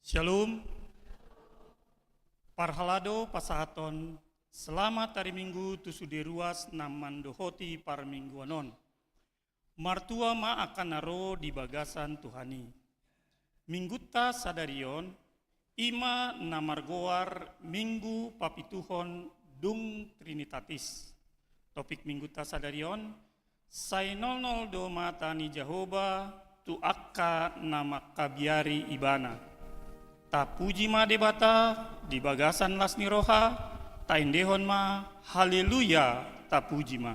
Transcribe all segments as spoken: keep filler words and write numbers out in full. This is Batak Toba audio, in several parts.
Shalom. Parhalado pasahathon selamat ari Minggu tu sude ruas na mandohoti parmingguan on. Martua ma angka na ro di bagasan Tuhan i. Minggunta sadari on, i ma na margoar Minggu Papituhon dung Trinitatis. Topik Minggunta sadari on, sai nolnol do mata ni Jahowa tu angka na mangkabiari Ibana. Tapuji ma Debata di bagasan las ni roha, taendehon ma, haleluya, tapuji ma.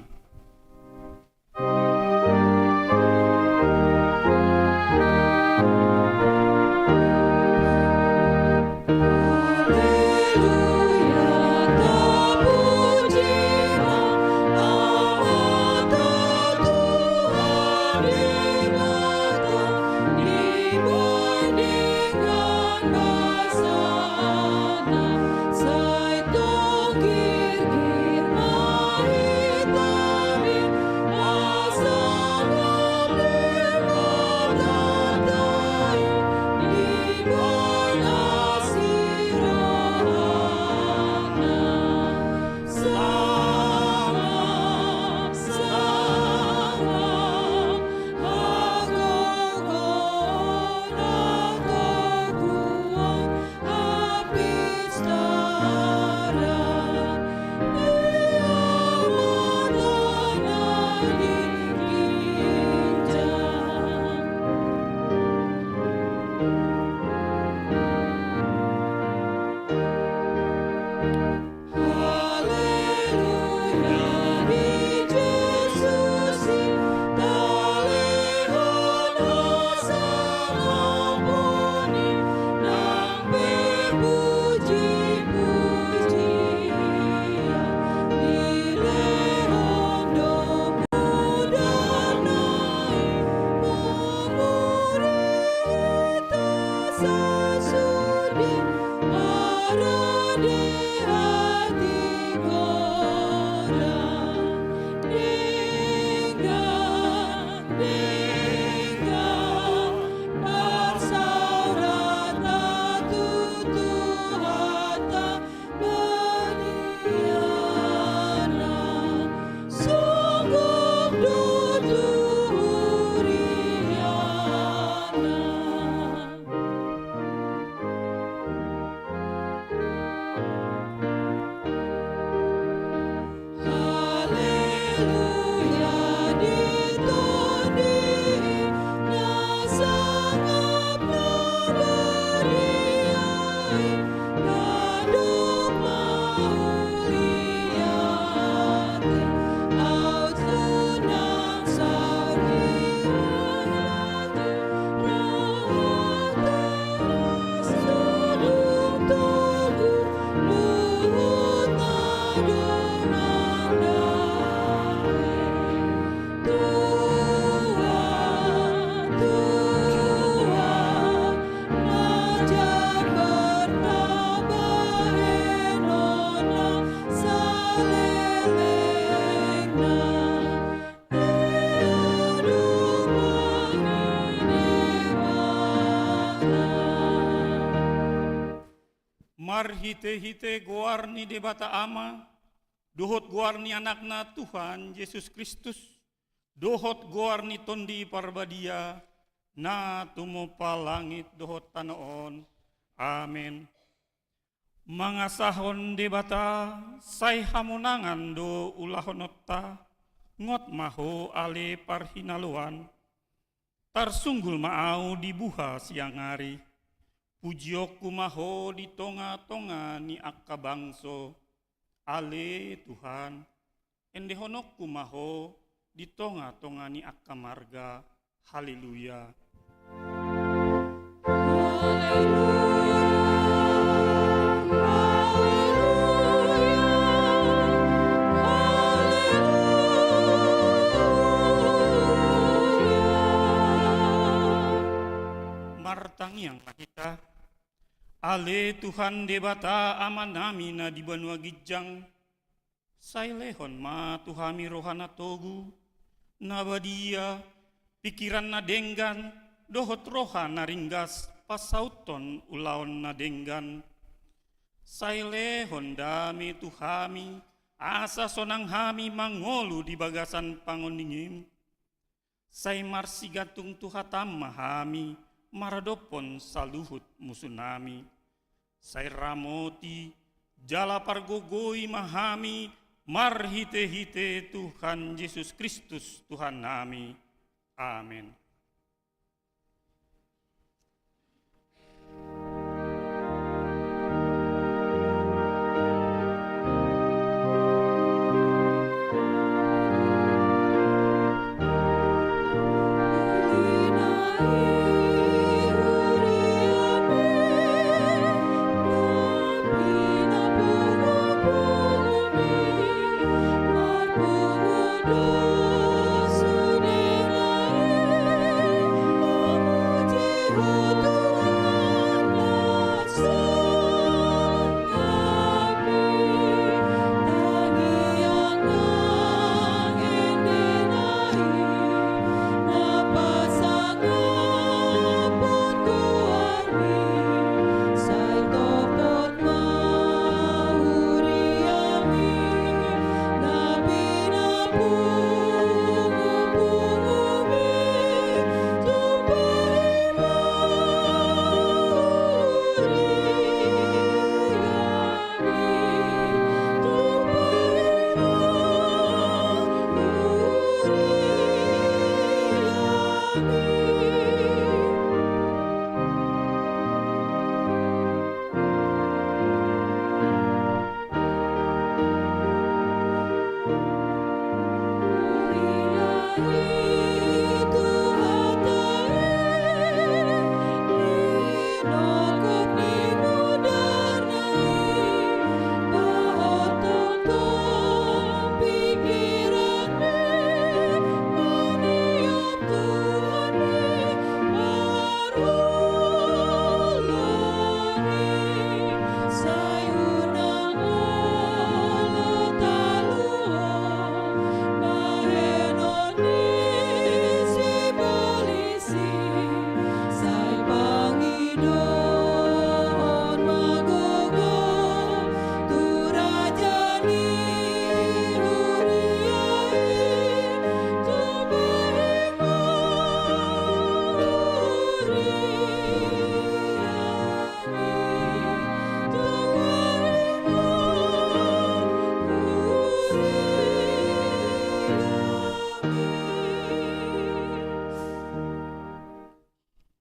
Marhitehite goar ni Debata Ama, dohot goar ni Anakna Tuhan Jesus Kristus, dohot goar ni Tondi Parbadia, na tumompa langit dohot tano on. Amen. Mangasahon Debata, sai hamonangan do ulahononta, ngot ma ho ale parhinaloan. Tarsunggul ma ahu di buha siang ari. Pujionku ma ho di tongatonga ni angka bangso, ale Tuhan. Endehononku ma ho di tongatonga ni angka marga. Haleluya. Martangiang ma hita. Ale Tuhan Debata Amanami na di banua ginjang, sai lehon ma tu hami roha na togu, na badia, pingkiran na denggan, dohot roha na ringgas pasauthon ulaon na denggan. Sai lehon dame tu hami, asa sonang hami mangolu di bagasan pangondingim. Sai marsigantung tu hatam ma hami maradophon saluhut musunami. Sai ramoti jala pargogoi ma hami marhite-hite Tuhan Jesus Kristus Tuhannami. Amen.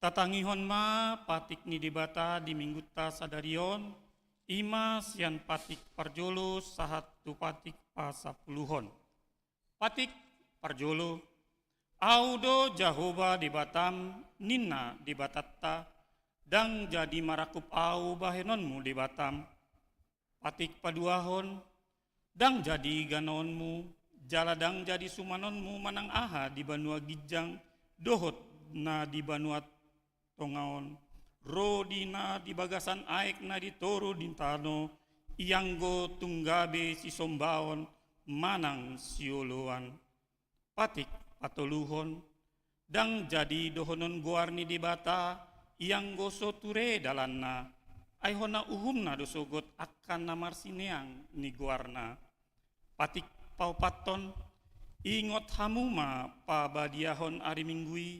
Tatangihon ma patik ni Debata di minggunta sadari on, i ma sian patik parjolo sahat tu patik pasapuluhon. Patik parjolo. Ahu do Jahowa Debatam, ninna Debatanta, ndang jadi marangkup ahu bahenonmu Debatam. Patik paduahon. Ndang jadi ganaonmu, jala ndang jadi sumanonmu manang aha di banua ginjang dohot na di banua tonga on, ro di na di bagasan aek na di toru ni tano, ianggo tung gabe sisombaon manang sioloan. Patik patoluhon. Ndang jadi dohonon goar ni Debata, ianggo so ture dalanna, ai hona uhumna do sogot angka na marsineang ni goarna. Patik paopathon. Ingot hamu ma pabadiahon ari Minggu i,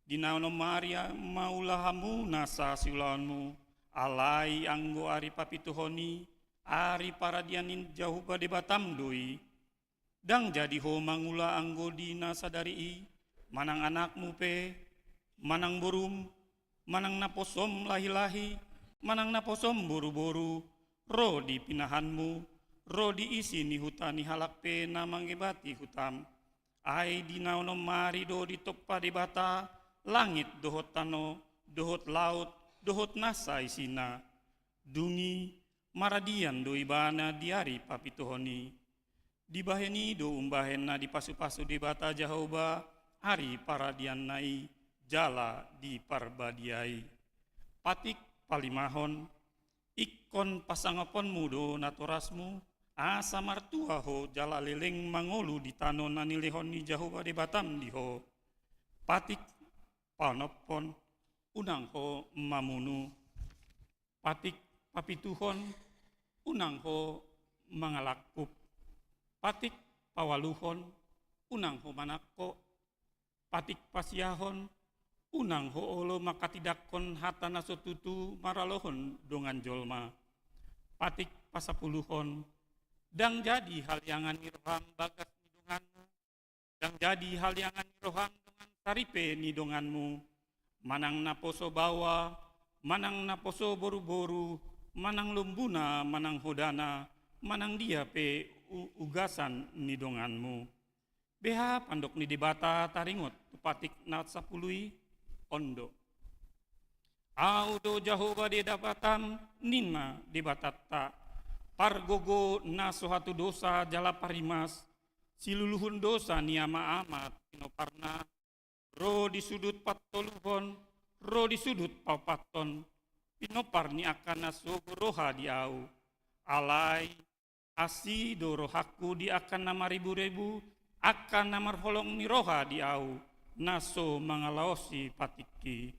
di na onom ari ma ula hamu nasa siulaonmu, alai anggo ari papituhon i, ari paradian ni Jahowa Debatam do i. Ndang jadi ho mangula anggo di na sadari i, manang anakmu pe, manang borum, manang naposom lahi-lahi, manang naposom boru-boru, ro di pinahanmu, ro di isi ni huta ni halak pe na mangebati hutam. Ai di na onom ari do ditompa Debata langit dohot tano, dohot laut, dohot nasa isina. Dung i maradian do ibana di ari papituhon i. Dibahen i do umbahen na dipasu-pasu Debata Jahowa ari paradianna i jala diparbadiai. Patik palimahon. Ingkon pasangaponmu do natorasmu, asa martua ho jala leleng mangolu di tano na nilehon ni Jahowa Debatam di ho. Patik paonomhon. unang ho mamunu. Patik papituhon, unang ho mangalangkup. Patik paualuhon, unang ho manangko. Patik pasiahon, unang ho olo manghatindanghon hata na so tutu maralohon dongan jolma. Patik pasapuluhon, ndang jadi haliangan ni roham bagas ni donganmu, ndang jadi haliangan ni roham dongan saripe ni donganmu, manang naposo baoa, manang naposo boruboru, manang lombuna, manang hodana, manang dia pe u-, ugasan ni donganmu. Beha pandok ni Debata taringot tu patik na sapulu i? On do: Ahu do Jahowa Debatam, ninna Debatanta, pargogo na so hatudosa jala parimas, siluluhon dosa ni amaama pinoparna, ro di sudut patoluhon, ro di sudut paopathon, pinopar ni angka na sogo roha di Ahu. Alai asi do rohangku di angka na mariburebu, angka na marholong ni roha di Ahu, na so mangalaosi patikki.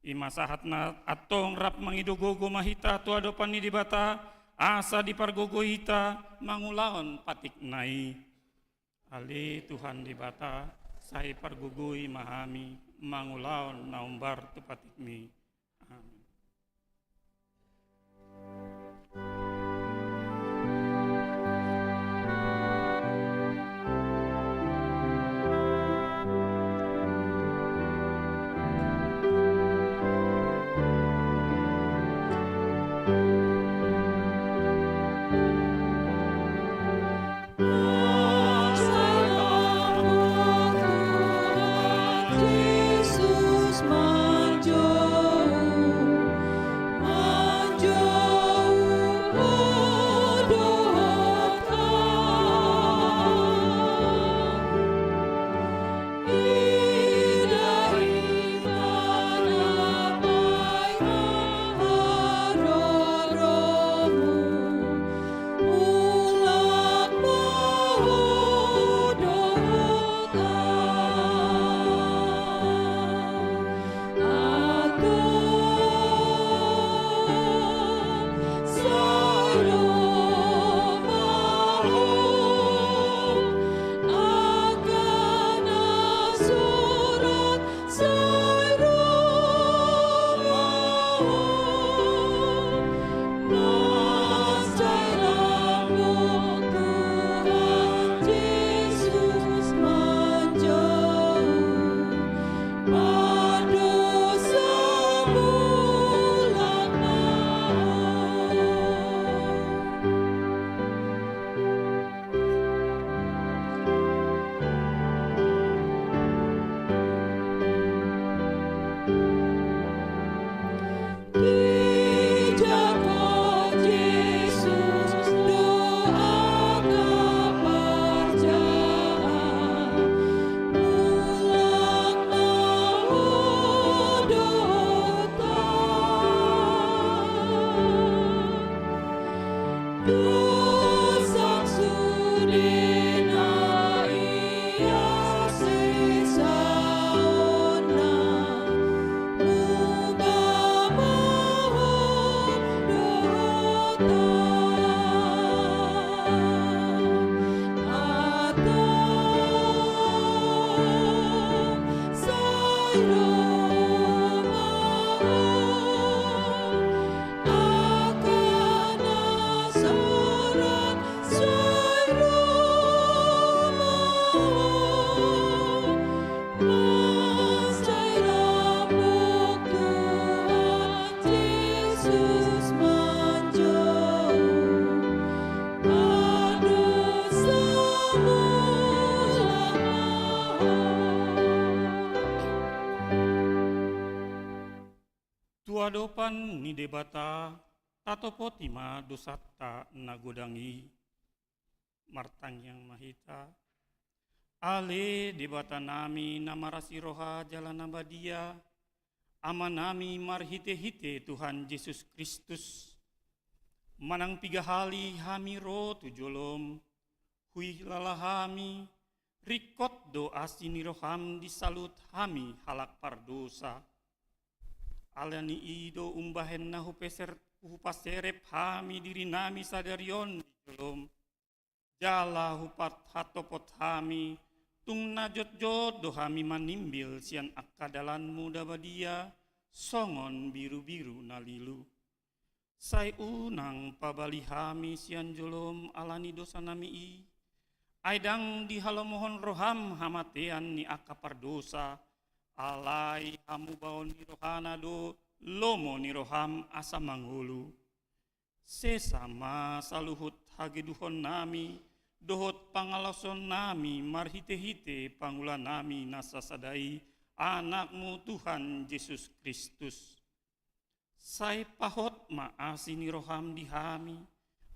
I ma sahatna. Antong rap mangido gogo ma hita tu adopan ni Debata, asa dipargogoi hita mangulahon patikna i. Ale Tuhan Debata, sai pargogoi ma hami mangulahon na hombar tu patikmi. Amen. Tu adopan ni Debata, tatopoti ma dosanta na godang i. Martangiang ma hita. Ale Debatanami na marasi roha jala na badia, Amanami marhitehite Tuhan Jesus Kristus, manang piga hali hami ro tu jolom, huhilala hami, ringkot do asi ni roham di saluhut hami halak pardosa. Ala ni i do umbahen na hupeser-, hupaserep hami dirinami sadari on di jolom. Jala hupathantopot hami, tung na jotjot do hami manimbil sian angka dalanmu na badia, songon birubiru na lilu. Sai unang pabali hami sian jolom ala ni dosanami i. Ai ndang dihalomohon roham hamatean ni angka pardosa, alai hamubaon ni rohana do lomo ni roham asa mangolu. Sesa ma saluhut hageduhonnami, dohot pangalaosonnami marhitehite pangulanami na sasada i, Anakmu Tuhan Jesus Kristus. Sai pahot ma asi ni roham di hami,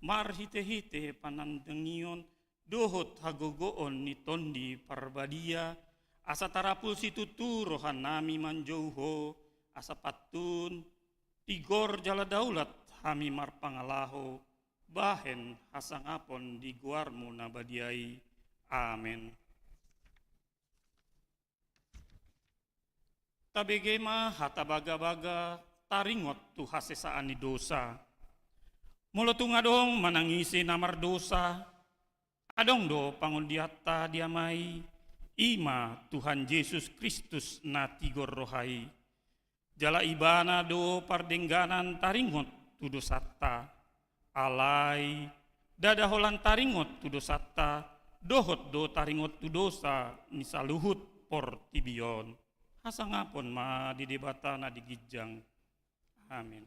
marhitehite panandongion dohot hagogoon ni Tondi Parbadia, asa tarapul situtu rohanami manjou Ho, asa pantun, tigor jala daulat hami marpangalaho, bahen hasangapon di goarmu na badia i. Amen. Tabege ma hata bagabaga taringot tu hasesaan ni dosa. Molo tung adong manang ise na mardosa, adong do pangondianta di Ama i, i ma Tuhan Jesus Kristus na tigor roha i. Jala Ibana do pardengganan taringot tu dosanta. Alai, ndada holan taringot tu dosanta, dohot do taringot tu dosa ni saluhut portibi on. Hasangapon ma di Debata na di ginjang. Amen.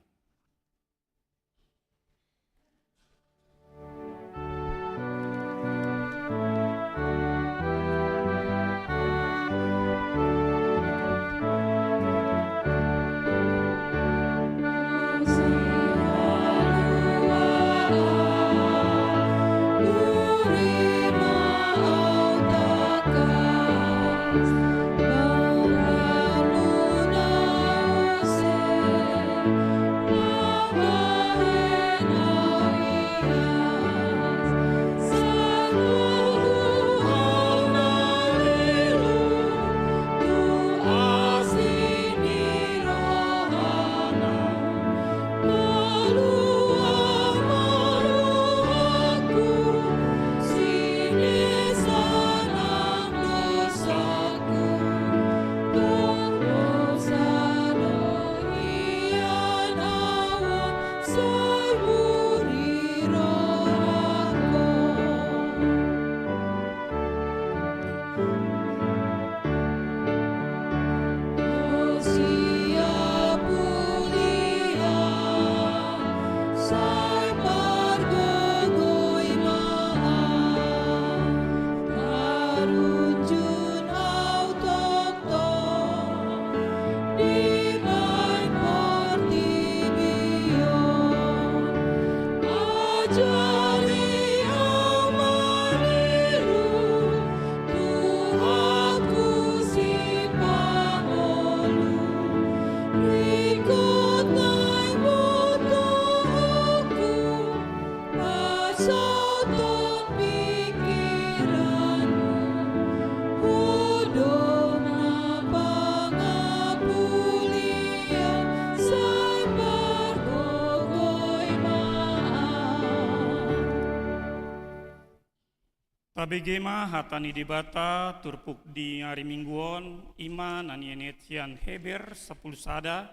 Tabege ma hata ni Debata turpuk di ari Minggu on, i ma na nienet sian Heber sampulu sada,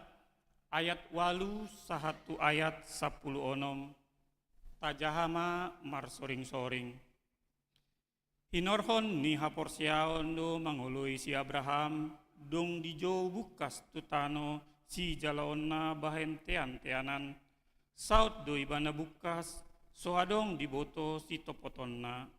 ayat ualu sahat tu ayat sampulu onom. Tajaha ma marsoringsoring. Hinorhon ni haporseaon do mangoloi si Abraham, dung dijou bungkas tu tano sijalaonna bahen teanteanan. Saut do ibana bungkas, so adong diboto sitopotonna.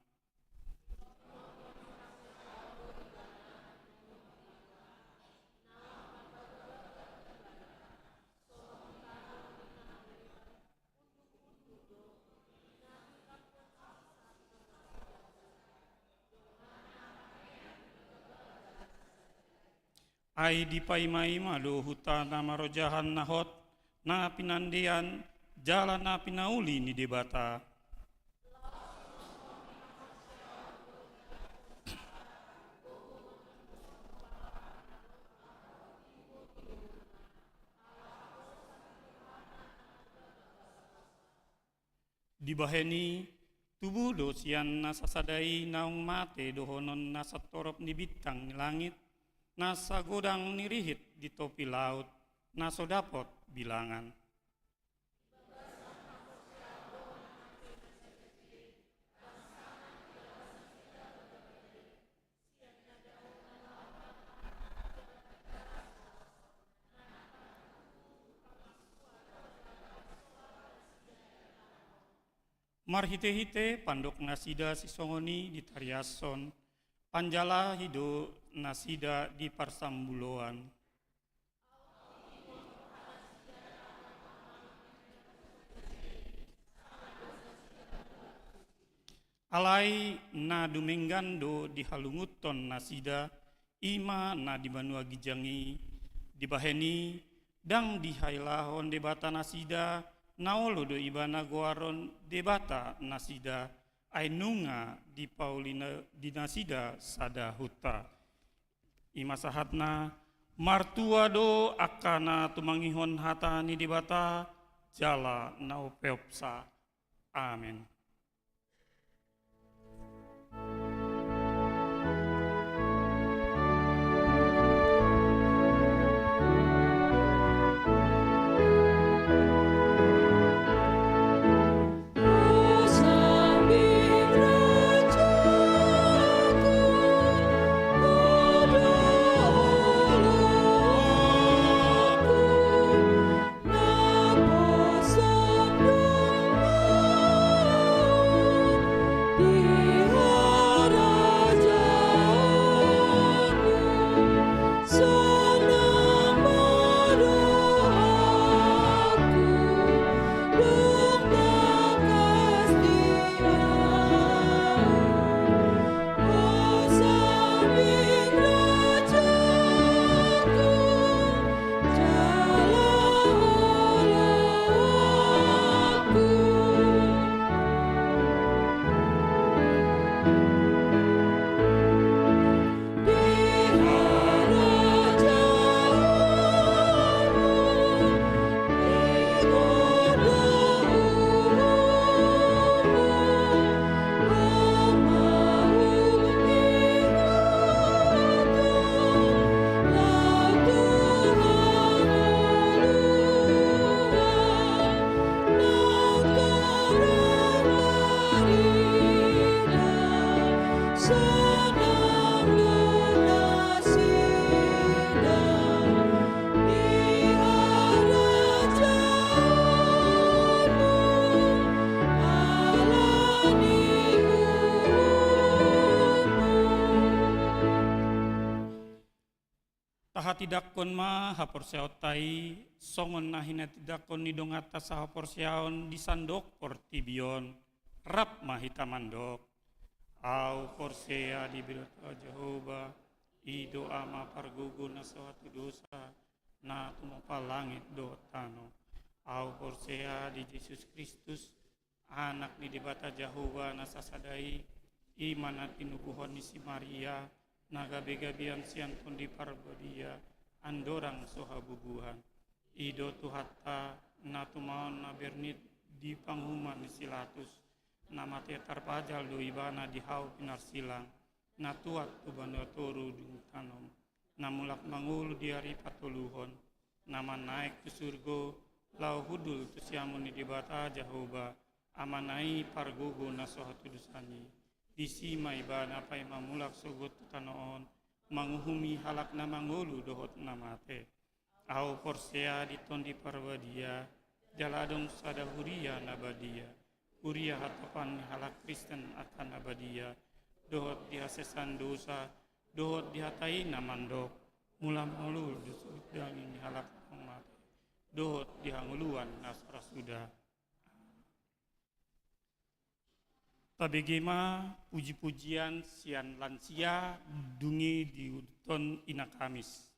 Ai dipaimaima do huta na marojahan na hot, na pinandean, jala na pinauli ni Debata. Dibahen i, tubu do sian na sasada i naung mate dohonon na santorop ni bintang ni langit, na sagodang ni rihit di topi laut, na so dapot bilangan. Marhitehite pandok nasida sisongon i ditariashon, panjalahi do nasida di parsambuloan. Alai na dumenggan do dihalungunhon nasida, i ma na di banua ginjang i. Dibahen i, ndang dihailahon Debata nasida, na olo do ibana goaron Debata nasida, ai nunga dipauli na-, di nasida sada huta. I ma sahatna, martua do angka na tumangihon hata ni Debata, jala na umpeopsa. Amen. Tahatindangkon ma haporseaonta i, songon na hinatindangkon ni donganta sahaporseaon di sandok portibi on. Rap ma hita mandok. Ahu porsea di Debata Jahowa, i do Ama pargogo na so hatudosan, na tumompa langit dohot tano. Ahu porsea di Jesus Kristus, Anak ni Debata Jahowa na sasada i, i ma na tinubuhon ni si Maria, na gabegabean sian Tondi Parbadia, andorang so habubuhan. I do Tuhanta, na tumaon na bernit di panguhuman ni si Latus, na mate tarpajal do ibana di hau pinarsilang, na tuat tu banua toru dung tano, na mulak mangolu di ari patoluhon, na manaek tu surgo, laho hundul tu siamun ni Debata Jahowa, Amana i pargogo na so hatudosan i. Disi ma ibana paima mulak sogot tu tano on, manguhumi halak na mangolu dohot na mate. Ahu porsea di Tondi Parbadia, jala adong sada huria na badia, huria hatopan ni halak Kristen angka na badia, dohot di hasesaan dosa, dohot di hata i na mandok, mula mangolu di suhut daging ni halak na mate, dohot di hangoluan na so ra suda. Tabege ma puji-pujian sian lansia, dung i diuduthon Ina Kamis.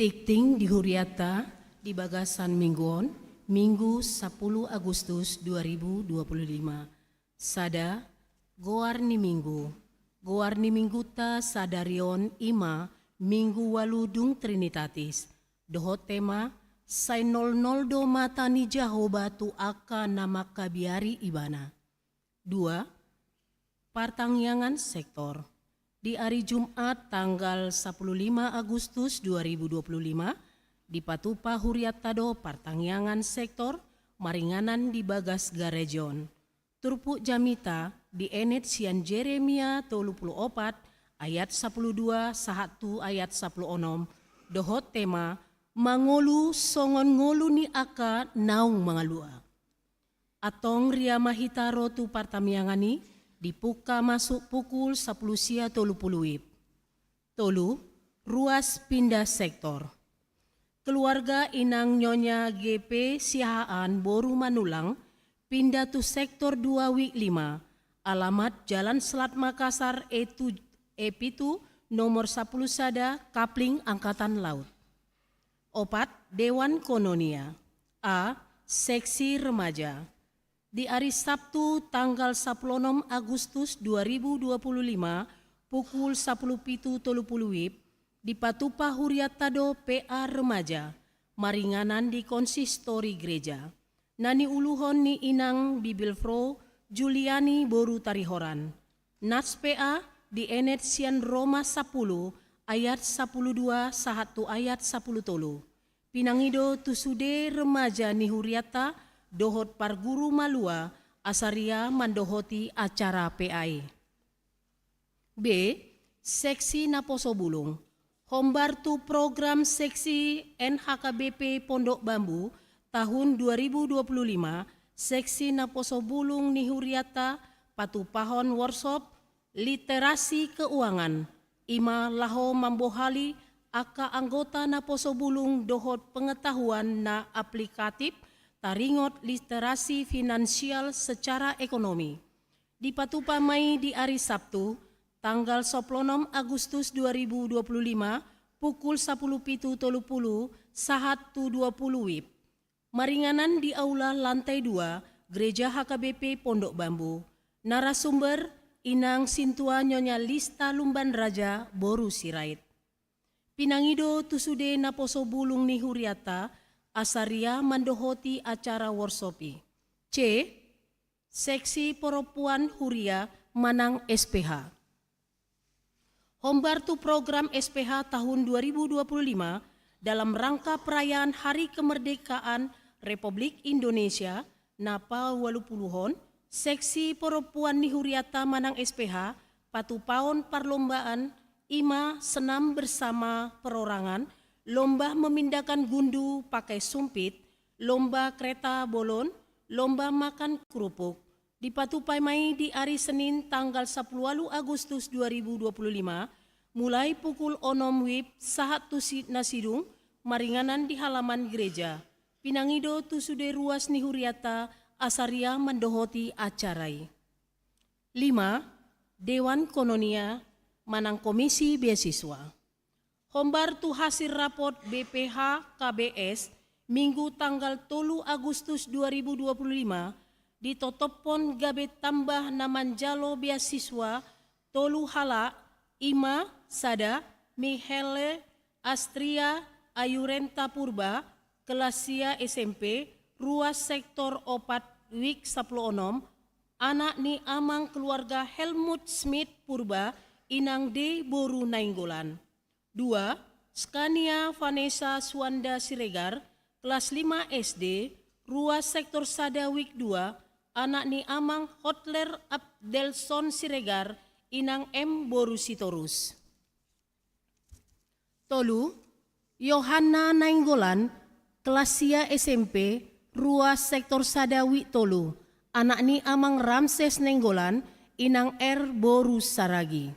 Tingting di hurianta di bagasan minggu on, Minggu sapuluh Agustus dua ribu dua puluh lima. Sada, goar ni minggu. Goar ni minggunta sadari on i ma Minggu ualu dung Trinitatis. Dohot tema, sai nolnol do mata ni Jahowa tu angka na mangkabiari Ibana. Dua, partangiangan sektor. Di ari Jumat tanggal sapuluh lima Agustus dua ribu dua puluh lima, dipatupa hurianta do partangiangan sektor maringanan di bagas gareja on. Turpuk jamita, dienet sian Jeremia tolu pulu opat ayat sapulu dua sahat tu ayat sapulu onom, dohot tema mangolu songon ngolu ni angka naung mangalua. Antong ria ma hita ro tu partamiangan i, dipungka masuk pukul sapulu sia tolu pulu wib. Tolu, ruas pinda sektor. Keluarga inang Nyonya G P Siahaan boru Manulang pinda tu sektor dua wik lima, alamat Jalan Selat Makassar E tu-, E pitu, nomor sapulu sada, Kapling Angkatan Laut. Opat, Dewan Kononia. A, seksi remaja. Di ari Sabtu tanggal sapulu onom Agustus dua ribu dua pulu lima, pukul sapulu pitu tolu pulu wib, dipatupa hurianta do P A remaja, maringanan di konsistori gereja. Na niuluhon ni inang Bibelvrouw Juliani boru Tarihoran. Nats P A dienet sian Roma sapulu ayat sapulu dua sahat tu ayat sapulu tolu. Pinangido tu sude remaja ni hurianta dohot parguru malua asa ria mandohoti acara P A i. B, seksi naposo bulung. Hombar tu program seksi N H K B P Pondok Bambu tahun dua ribu dua pulu lima, seksi naposo bulung ni hurianta patupahon workshop literasi keuangan, i ma laho mambohali angka anggota naposo bulung dohot pengetahuan na aplikatif taringot literasi finansial secara ekonomi. Dipatupa ma i di ari Sabtu, tanggal sapulu onom Agustus dua ribu dua pulu lima, pukul sapulu pitu tolu pulu sahat tu dua pulu wib. Maringanan di aula lantai dua Gereja H K B P Pondok Bambu. Narasumber, Inang Sintua Nyonya Lista Lumban Raja boru Sirait. Pinangido tu sude naposo bulung ni hurianta asa ria mandohoti acara workshop i. C, seksi perempuan huria manang S P H. Hombar tu program S P H tahun dua ribu dua puluh lima dalam rangka perayaan Hari Kemerdekaan Republik Indonesia na paualupuluhon, seksi perempuan ni hurianta manang S P H patupaon parlombaan, i ma senam bersama perorangan, lomba memindahkan gundu pakai sumpit, lomba kereta bolon, lomba makan kerupuk. Dipatupa ma i di ari Senin tanggal sapulu ualu Agustus dua ribu dua puluh lima, mulai pukul onom wib sahat tu si-, na sidung, maringanan di halaman gereja. Pinangido tu sude ruas ni hurianta asa ria mandohoti acara i. Lima, Dewan Kononia manang Komisi Beasiswa. Hombar tu hasil rapot B P H K B S, Minggu tanggal tolu Agustus dua ribu dua puluh lima, ditotophon gabe tambah na manjalo beasiswa tolu halak, i ma sada, Michele Astria Ayurenta Purba, kelas sia S M P, ruas sektor opat wik sapulu onom, anak ni amang keluarga Helmut Schmidt Purba, Inang D boru Nainggolan. Dua, Scania Vanessa Suanda Siregar, kelas lima S D, ruas sektor sada wik dua, anak ni amang Hotler Abdelson Siregar, Inang M boru Sitorus. Tolu, Yohanna Nainggolan, kelas sia S M P, ruas sektor sada wik tolu, anak ni amang Ramses Nainggolan, Inang R boru Saragi.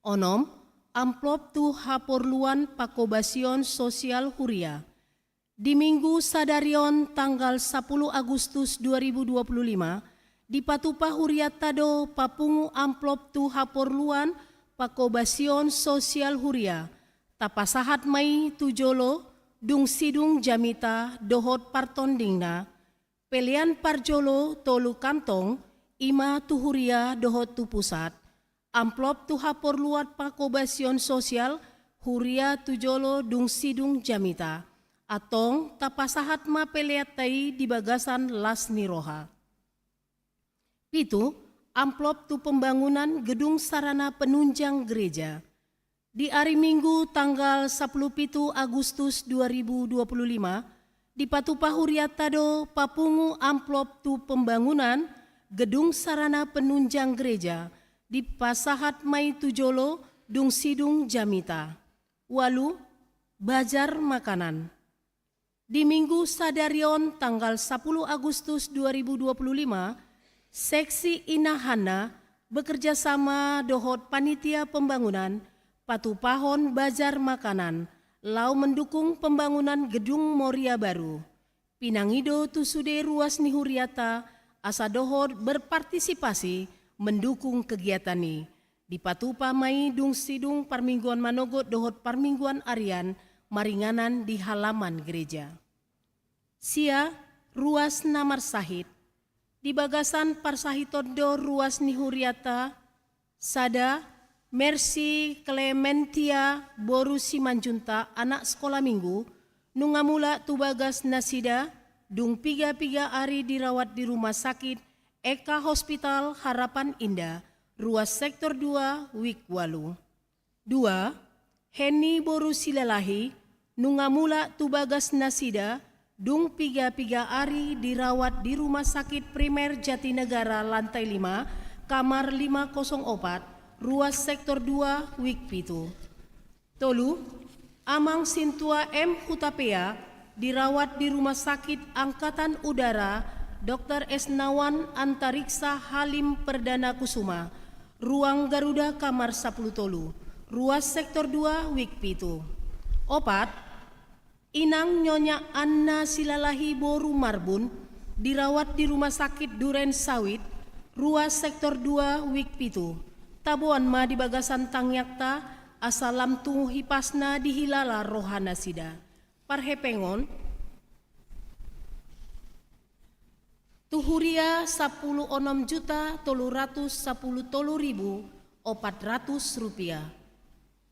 Onom, amplop tu haporluan pangkobasion sosial huria. Di Minggu sadari on tanggal sapulu Agustus dua ribu dua puluh lima, dipatupa hurianta do papungu amplop tu haporluan pangkobasion sosial huria. Tapasahat ma i tu jolo dung sidung jamita dohot partondingna. Pelean parjolo tolu kantong, i ma tu huria dohot tu pusat. Amplop tu haporluan pangkobasion sosial huria tu jolo dung sidung jamita. Antong tapasahat ma peleanta i di bagasan las ni roha. Pitu, amplop tu pembangunan gedung sarana penunjang gereja. Di ari Minggu tanggal sapulu pitu Agustus dua ribu dua puluh lima, dipatupa hurianta do papungu amplop tu pembangunan gedung sarana penunjang gereja, dipasahat ma i tu jolo dung sidung jamita. Ualu, bazar makanan. Di Minggu sadari on, tanggal sapuluh Agustus dua ribu dua puluh lima, Seksi Ina Hanna bekerja sama dohot panitia pembangunan patupahon bazar makanan laho mendukung pembangunan gedung Moria Baru. Pinangido tu sude ruas ni huriata asa dohot berpartisipasi mendukung kegiatan i. Dipatupa ma i dung sidung parmingguan manogot dohot parmingguan arian maringanan di halaman gereja. Sia, ruas na marsahit. Di bagasan parsahiton do ruas ni huriata, sada, Mercy Clementia boru Simanjuntak, anak sekolah minggu, nunga mulak tu bagas nasida, dung piga-piga ari dirawat di rumah sakit Eka Hospital Harapan Indah, ruas sektor dua, wik ualu. Dua, Henny boru Silalahi, nunga mulak tu bagas nasida, dung piga-piga ari dirawat di Rumah Sakit Primer Jatinegara lantai lima, kamar lima kosong opat, ruas sektor dua, wik pitu. Tolu, Amang Sintua M Hutapea, dirawat di Rumah Sakit Angkatan Udara Doktor Esnawan Antariksa Halim Perdana Kusuma, ruang Garuda kamar sapuluh tolu, ruas sektor dua, wik pitu. Opat, Inang Nyonya Anna Silalahi boru Marbun, dirawat di Rumah Sakit Duren Sawit, ruas sektor dua, wik pitu. Taboan ma di bagasan tangiangta, asa lam tu hipasna dihilala rohanasida. Parhepengon, tu huria sapuluh onom juta tolu ratus sapuluh tolu ribu opat ratus rupiah.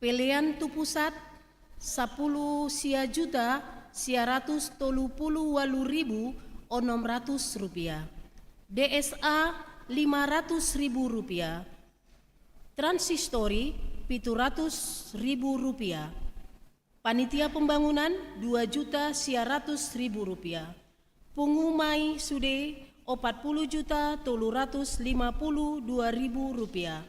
Pelean tu pusat sapuluh sia juta sia ratus tolu puluh ualu ribu onom ratus rupiah. D S A lima ratus ribu rupiah. Transistori pitu ratus ribu rupiah. Panitia pembangunan dua juta sia ratus ribu rupiah. Pungu ma i sude opat puluh juta tolu ratus lima puluh dua ribu rupiah.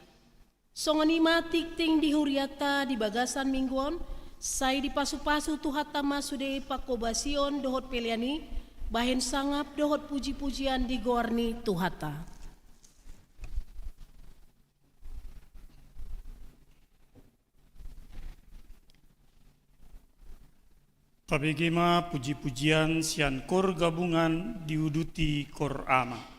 Songon i ma tingting di hurianta di bagasan minggu on, sai dipasupasu Tuhanta ma sude pangkobasion dohot pelean i, bahen sangap dohot pujipujian di goar ni Tuhanta. Tabege ma pujipujian sian kor gabungan diuduti kor ama.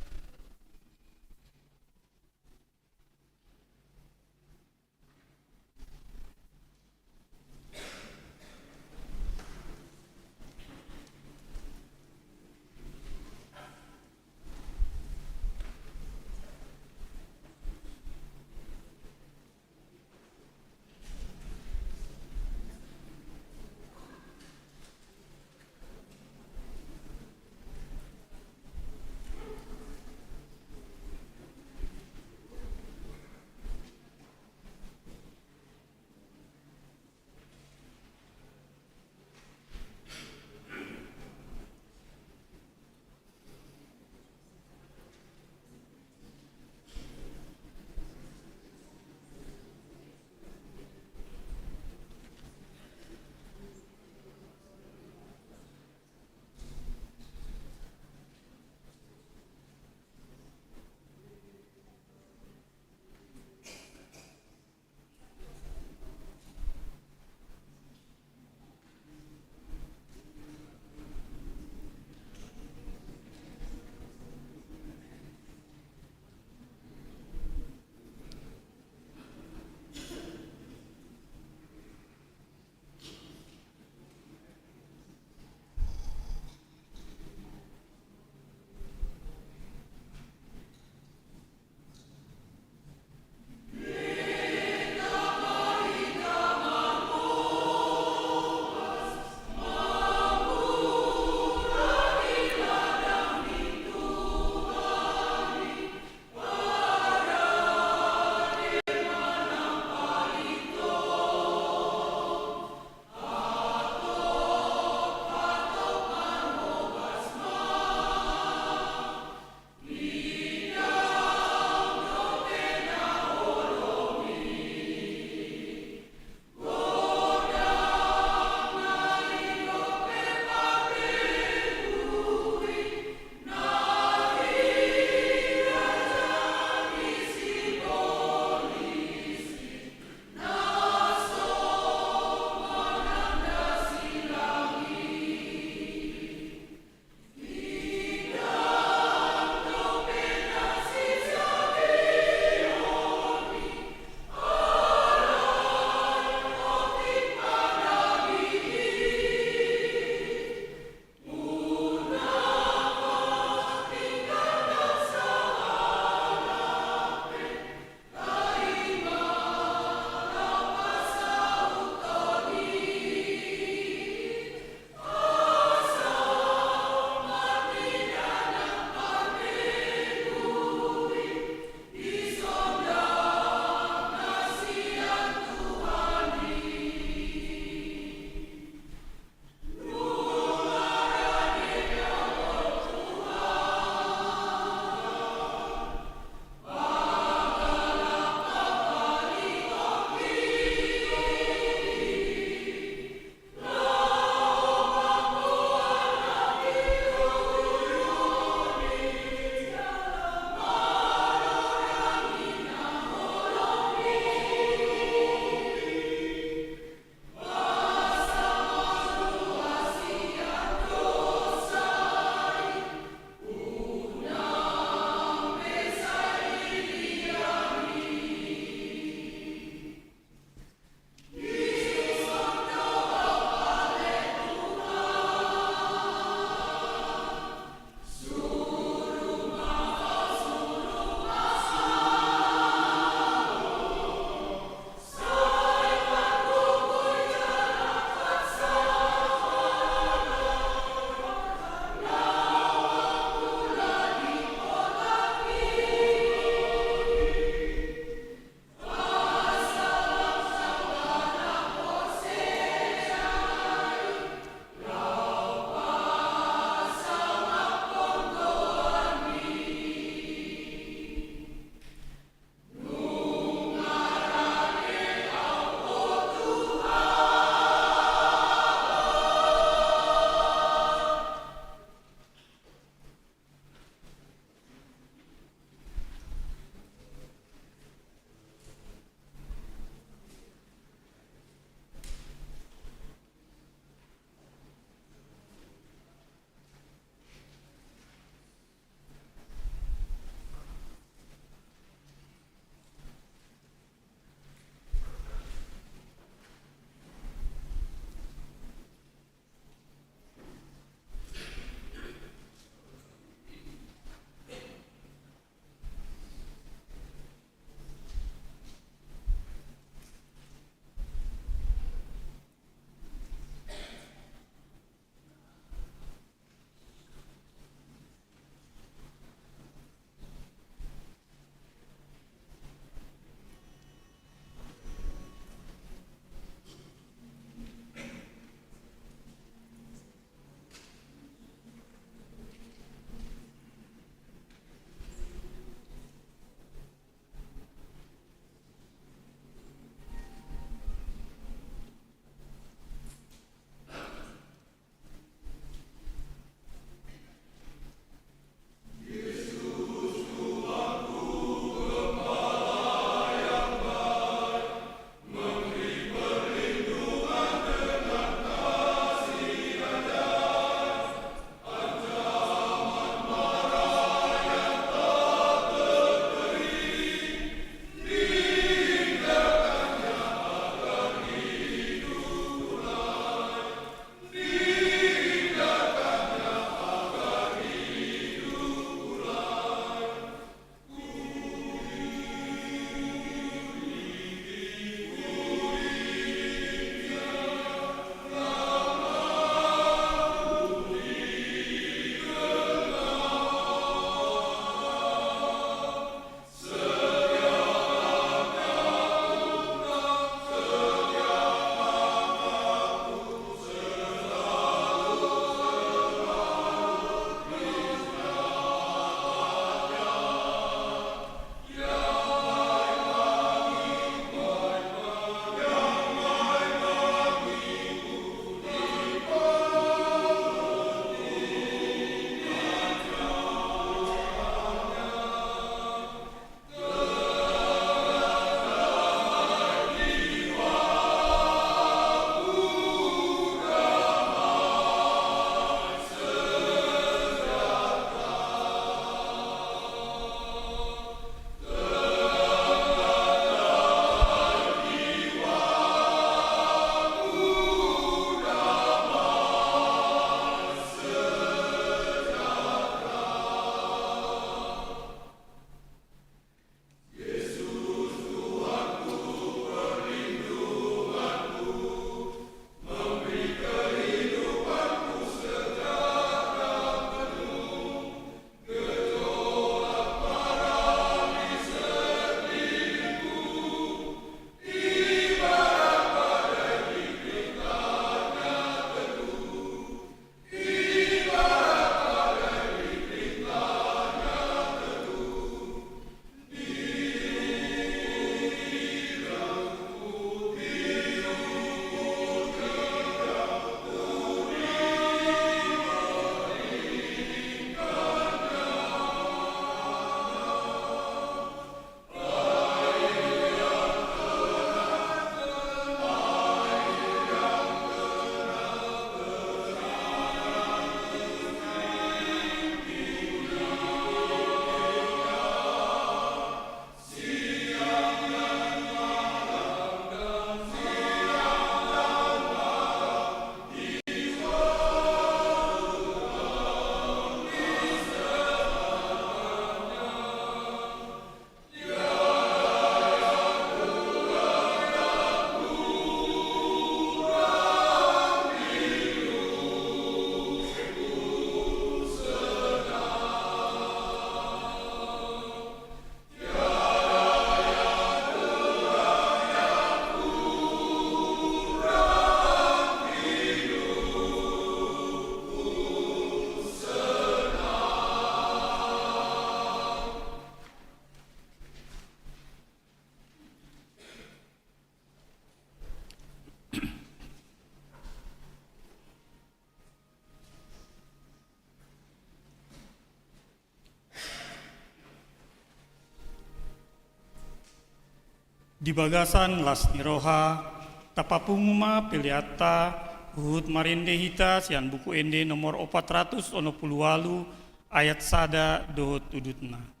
Di bagasan las ni roha, tapapungu ma peleanta, huhut marende hita sian Buku Ende nomor opat ratus onom pulu ualu, ayat sada dohot udutna.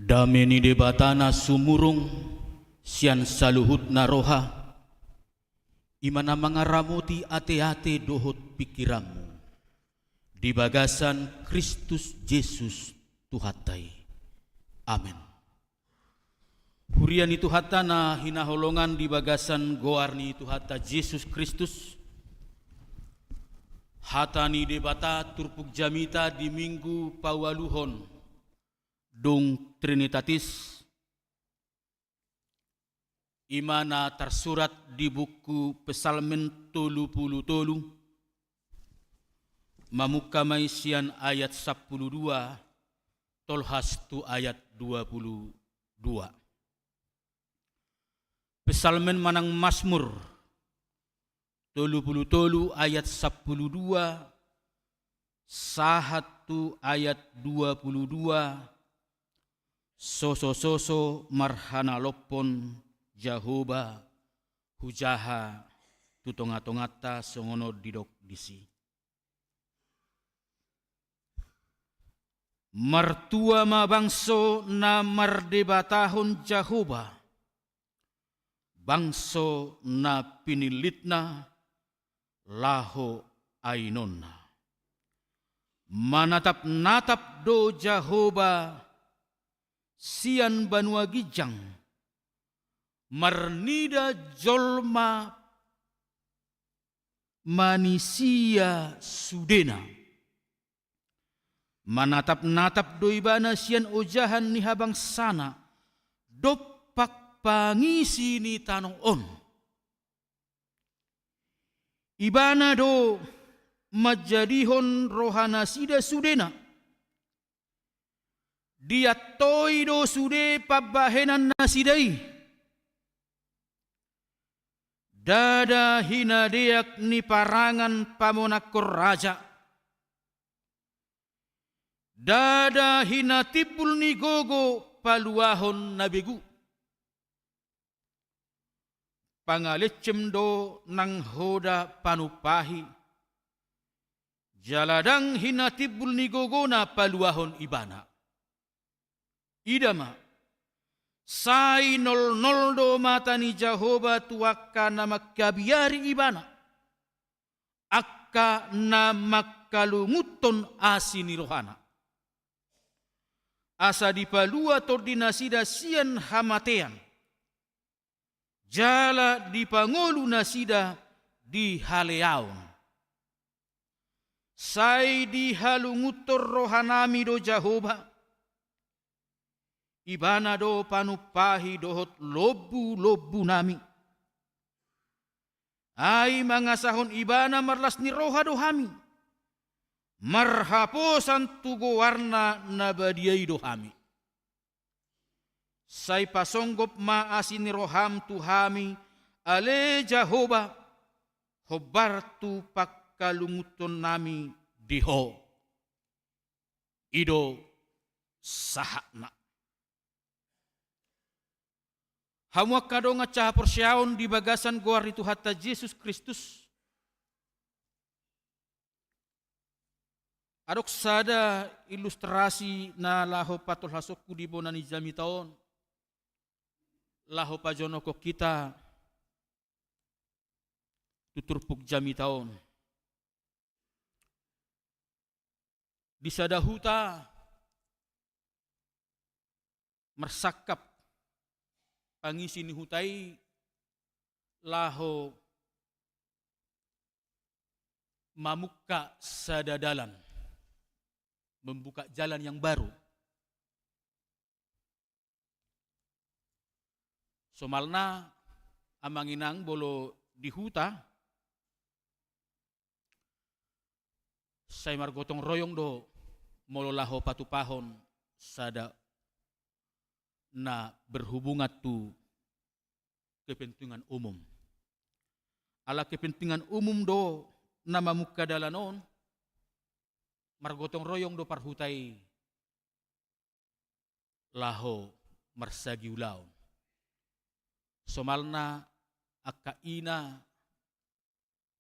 Dame ni Debata na sumurung sian saluhut na roha, i ma na mangaramoti ateate dohot pingkiranmu di bagasan Kristus Jesus Tuhanta i. Amen. Huria ni Tuhanta na hinaholongan di bagasan goar ni Tuhanta Jesus Kristus, hata ni Debata turpuk jamita di Minggu paualuhon dung Trinitatis, i ma na tarsurat di buku Psalmen tolu pulu tolu, mamungka ma i sian ayat sampulu dua tolhas tu ayat dua pulu dua. Psalmen manang Masmur tolu pulu tolu ayat sampulu dua sahat tu ayat dua pulu dua, sosososo marhanalophon Jahowa hujaha tu tongatonganta songon on didok disi. Martua ma bangso na mardebatahon Jahowa, bangso na pinillitna laho ainonna. Manatapnatap do Jahowa sian banua ginjang, marnida jolma manisia sudena. Manatapnatap do Ibana sian ojahan ni habangsana dompak pangisi ni tano on. Ibana do manjadihon rohanasida sudena. Diantoi do sude pambahenannasida i. Ndada hinadeak ni parangan pamonangkon raja. Ndada hinatimbul ni gogo paluahon na begu. Pangalencem do nang hoda panumpahi, jala ndang hinatimbul ni gogona paluahon Ibana. Ida ma, sai nolnol do mata ni Jahowa tu angka na mangkabiari Ibana, angka na mangkalungunhon asi ni rohana. Asa dipalua tondinasida sian hamatean, jala dipangolu nasida di haleaon. Sai dihalungunhon rohanami do Jahowa. Ibana do panumpahi dohot lombulombunami. Ai mangasahon Ibana marlas ni roha do hami. Marhaposan tu goarna na badia i do hami. Sai pasonggop ma asi ni roham tu hami, ale Jahowa, hombar tu pangkalungunhonnami di Ho. I do sahatna. Hamu angka dongan sahaporseaon di bagasan goar ni Tuhanta Jesus Kristus. Adong sada ilustrasi na laho patolhasonku di bona ni jamita on, laho pajonokhon hita tu turpuk jamita on. Di sada huta marsangkap pangisi ni huta i laho mamungka sada dalan, membuka jalan yang baru. Somalna amang inang molo di huta, sai margotong royong do molo laho patupahon sada na berhubungan tu kepentingan umum. Ala kepentingan umum do na mamungka dalan on, margotong royong do parhuta i laho marsagi ulaon. Somalna angka ina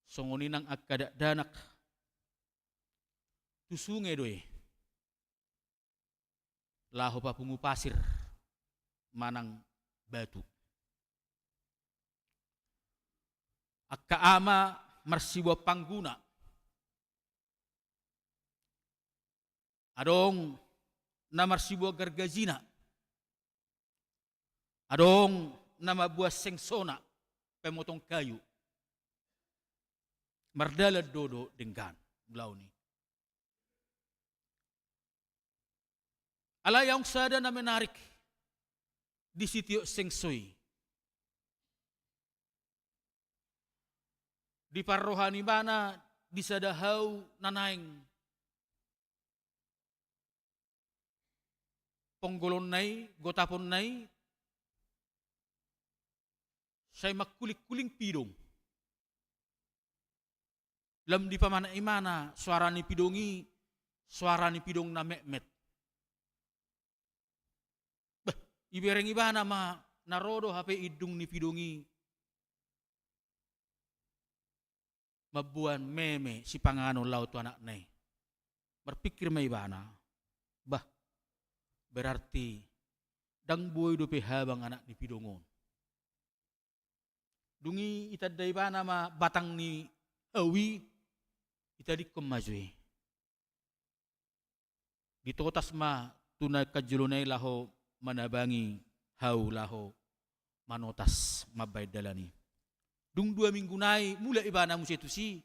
songon i nang angka dakdanak tu sunge do i laho papungu pasir manang batu. Angka ama marsiboan pangguna. Adong na marsiboan gargajina. Adong na mamboan sengsona, pemotong kayu. Mardalan do dohot denggan ulaon i. Alai adong sada na menarik di sitiop sengso i. Di parroha ni ibana di sada hau na naeng ponggolonna i, gotaponna i, sai mangkulingkuling pidong. Lam dipamana-imana soara ni pidong i, soara ni pidong na metmet. Bah, ibereng ibana ma na ro do hape indung ni pidong i mamboan meme sipanganon laho tu anakna i. Marpikir ma ibana, bah, berarti ndang boi dope habang anak ni pidong on. Dung i itanda ibana ma batang ni hau i, itadingkon ma jo i. Ditotas ma tu na angka jolona i laho manabangi hau laho manotas mambahen dalan i. Dung dua minggu nai mulak ibana muse tusi.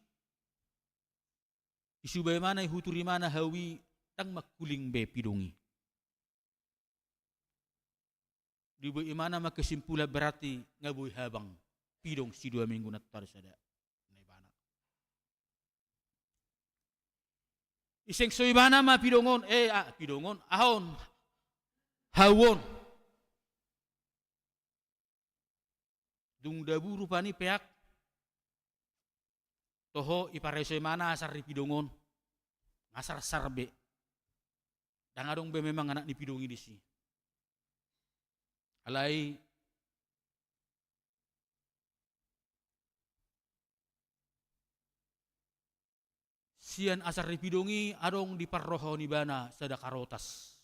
Disuba ibana, ihutur ibana hau i, ndang mangkuling be pidong i. Dibuat ibana ma kesimpulan, berarti nga boi habang pidong sidua minggu na tar sada. Na ibana. Isengso ibana ma pidong on, eh, ah, pidong on, aha on, hau on. Dung dabu rupani peak, toho ipareso ibana asar ni pidong on, nga sarsar be. Ndang adong be memang anak ni pidong i disi. Alai sian asar ni pidong i adong di parrohaon ibana sada karotas.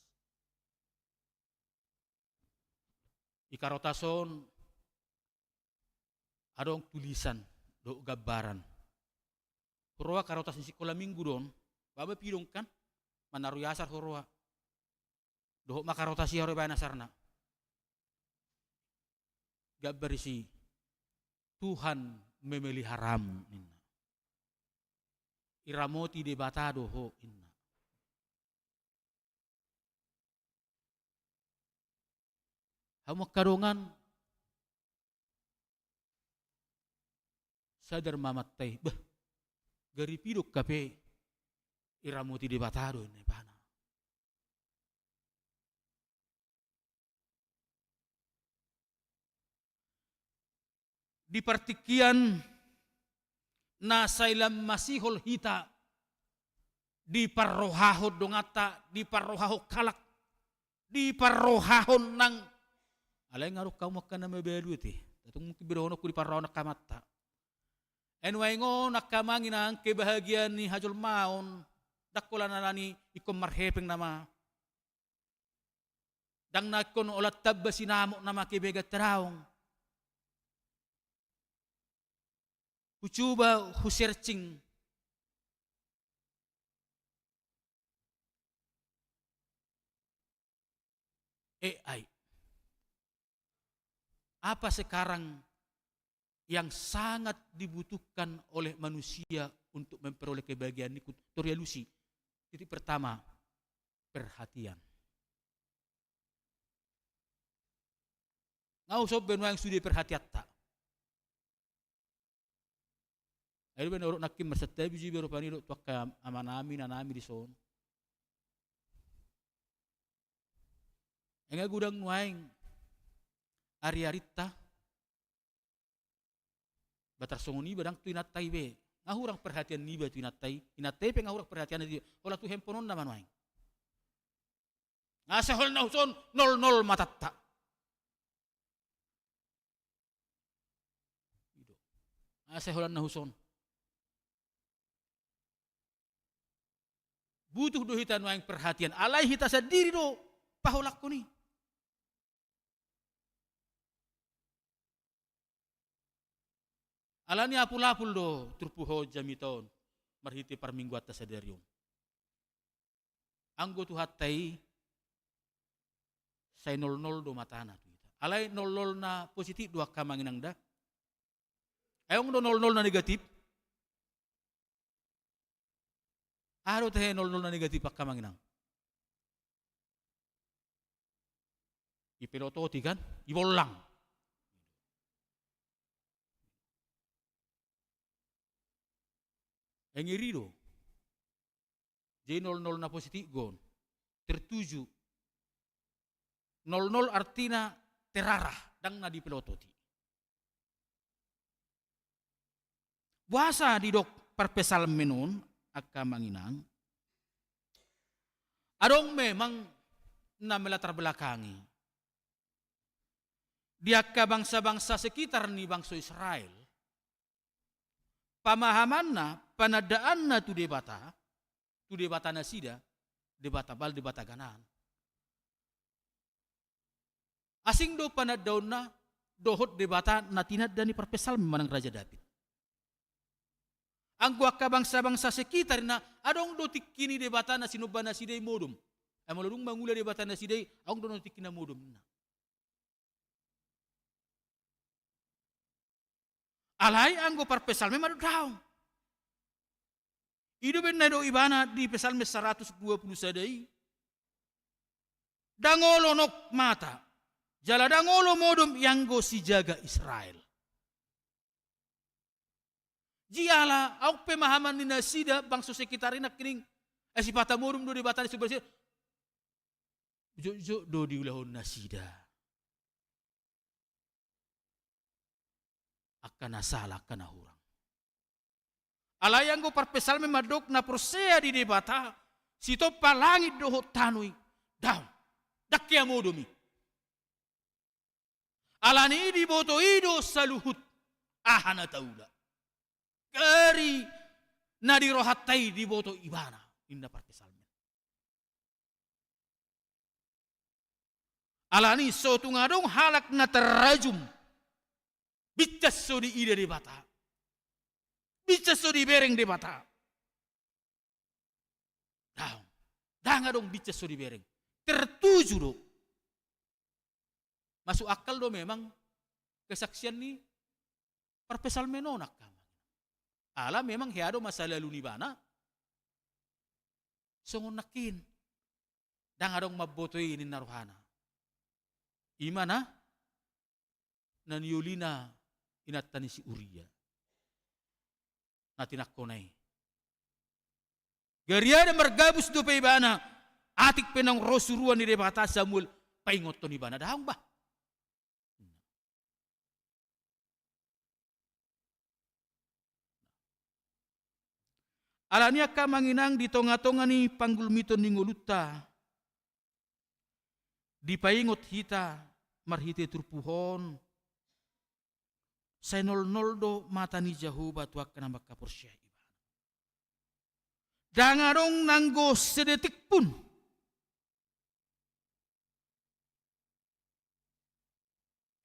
Di karotas on adong tulisan dohot gambaran. Huroha karotas ni sikola minggu do on, ba ma pidong kan, manarui asar huroha. Dohot ma karotas i, huroha ibaen asarna. Gambar disi, "Tuhan memeliharamu," ninna. "Iramoti Debata do ho," ninna. Hamu angka dongan, sadar ma amanta i, bah, gari pidong hape, iramoti Debata do ninna ibana. Di partingkian na sai lam masihol hita, diparrohahon donganta, diparrohahon halak, diparrohahon nang, alai nga adong hamu angka na mabalu ate. Tung mungkin be dohononku diparrohahon angka amanta. Ai nuaeng on angka amang inang, kebahagiaan ni hajolmaon ndang holan alani ingkon marhepeng nama. Ndang na ingkon holan tamba sinamot nama kebahagiaanta, daong. Hucuba husearching A I. Apa sekarang yang sangat dibutuhkan oleh manusia untuk memperoleh kebahagiaan? Ningku, tor dialusi. Titik pertama, perhatian. Nga husomba nuaeng sude perhatianta. Ai do baen na hudok nangkin marsantabi jo iba rupani dohot tu angka amanami, inanami dison. Ai nga godang nuaeng ariarinta. Ba tarsongon i ba ndang tu inanta i be. Nga hurang perhatian niba tu inanta i. Inanta i pe nga hurang perhatian niba. Holan tu handphone on nama nuaeng. Nga sai holan na huson nol nol matanta. Nga sai holan na huson. Butuh do hita nuaeng perhatian. Alai hita sandiri do paholangkon i. Alani apul-apul do turpuk jamita on marhite parmingguanta sadari on. Anggo Tuhanta i sai nol nol do matana tu hita. Alai nol nol na positif do angka amang inang da. Ai adong do nol nol na negatif. Aha do tahe nol nol na negatif angka amang inang? Ipelototi kan, ibollang. Ai ngeri do. Jadi nol nol na positif on tertuju. Nol nol artina terarah, ndang na dipelototi. Boasa didok parpsalmen on, angka amang inang, adong memang na melatar belakangi di angka bangsa-bangsa sekitar ni bangso Israel, pamahamanna, panandaanna tu Debata, tu Debata nasida, Debata Baal, Debata ganaan. Asing do panandaonna dohot Debata na tinanda ni parpsalmen manang Raja Daud. Anggo angka bangsa-bangsa sekitar na adong do tingki ni Debata na sinomba nasida i modom. Ai molo dung mangula Debata nasida i, adong do na tingki na modom na. Alai anggo parpsalmen ma do daong. I do umbahen na nidok ibana di Psalmen saratus dua pulu sada i, ndang olo nok mata, jala ndang olo modom ianggo sijaga Israel. Jala adong pemahaman ni nasida bangso sekitar i nangkining, eh, sipata modom do Debata di sebelah sida. Jotjot do diulahon nasida angka na sala, angka na hurang. Alai anggo parpsalmen mandok na porsea di Debata sitompa langit dohot tano i, daong, ndang hea modom i. Alani i diboto i do saluhut aha na taula. Gari na di rohanta i diboto ibana, ninna parpsalmen. Alani so tung adong halak na tarrajum, bincas so diida Debata, bincas so dibereng Debata. Daong, ndang adong bincas so dibereng. Tertuju do. Masuk akal do memang kesaksian ni parpsalmen on, angka amang. Ala memang hea do masa lalu ni ibana songon nangkin. Ndang adong mamboto i ninna rohana. I ma na na niolina inanta ni si Uria, na tinangkona i. Gariada margabus dope ibana, atik pe naung ro suruan ni Debata Samuel paingothon ibana, daong bah. Alani i angka amang inang, di tongatonga ni panggulmiton ni ngolunta, dipaingot hita marhite turpuk on, sai nolnol do mata ni Jahowa tu angka na mangkaporseai ibana. Ndang adong nanggo sedetik pun.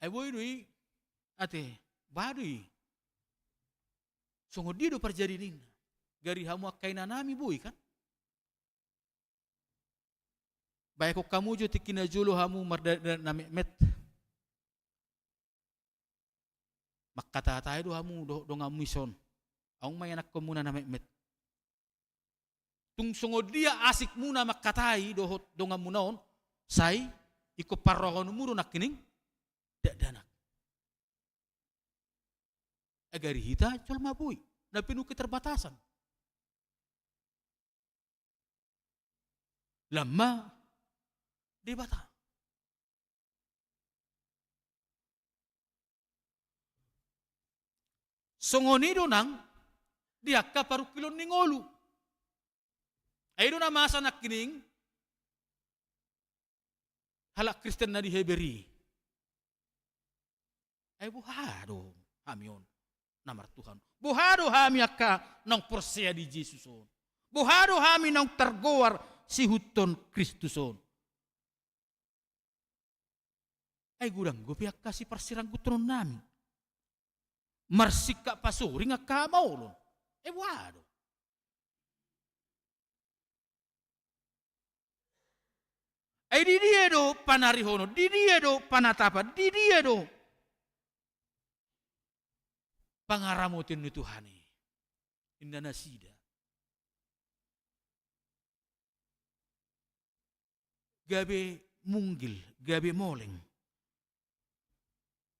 Ai boi do i, ate, bah do i. Songon dia do parjadi ninna. Gari hamu angka inanami boi kan. Baen hamu jo tingki na jolo hamu mardanak na metmet. Mangkatatai do hamu dohot donganmu i son. Adong ma ianakkonmuna na metmet. Tung songon dia asikmuna mangkatai dohot donganmuna on, sai ingkon parrohahononmu do nangkining dakdanak. Ai gari hita jolma boi, na penuh keterbatasan. Lam ma Debata. Songon i do nang di angka parungkilon ni ngolu. Ai i do na masa nangkining halak Kristen na di Heber i. Ai boha do hami on na martuhan? Boha do hami angka naung porsea di Jesus on? Boha do hami naung targoar sihuthon Kristus on? Ai godang dope angka siparsirangguthononnami. Marsingkat pasoring angka hamaolon. Ai boha do? Ai di dia do panarihonon, di dia do panatapan, di dia do pangaramotion ni Tuhan i? Ninna nasida. Gabe munggil, gabe moleng.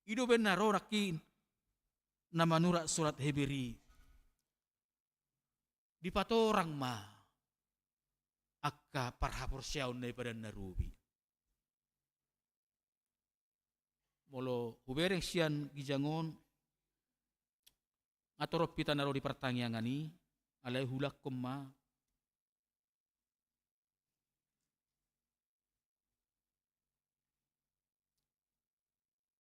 I do umbahen na ro nangkin na manurat surat Heber i. Dipatorang ma angka parhaporseaon na di padan na robi. Molo hubereng sian ginjang on, nga torop hita na ro di partangiangan i, Alai huulakhon ma.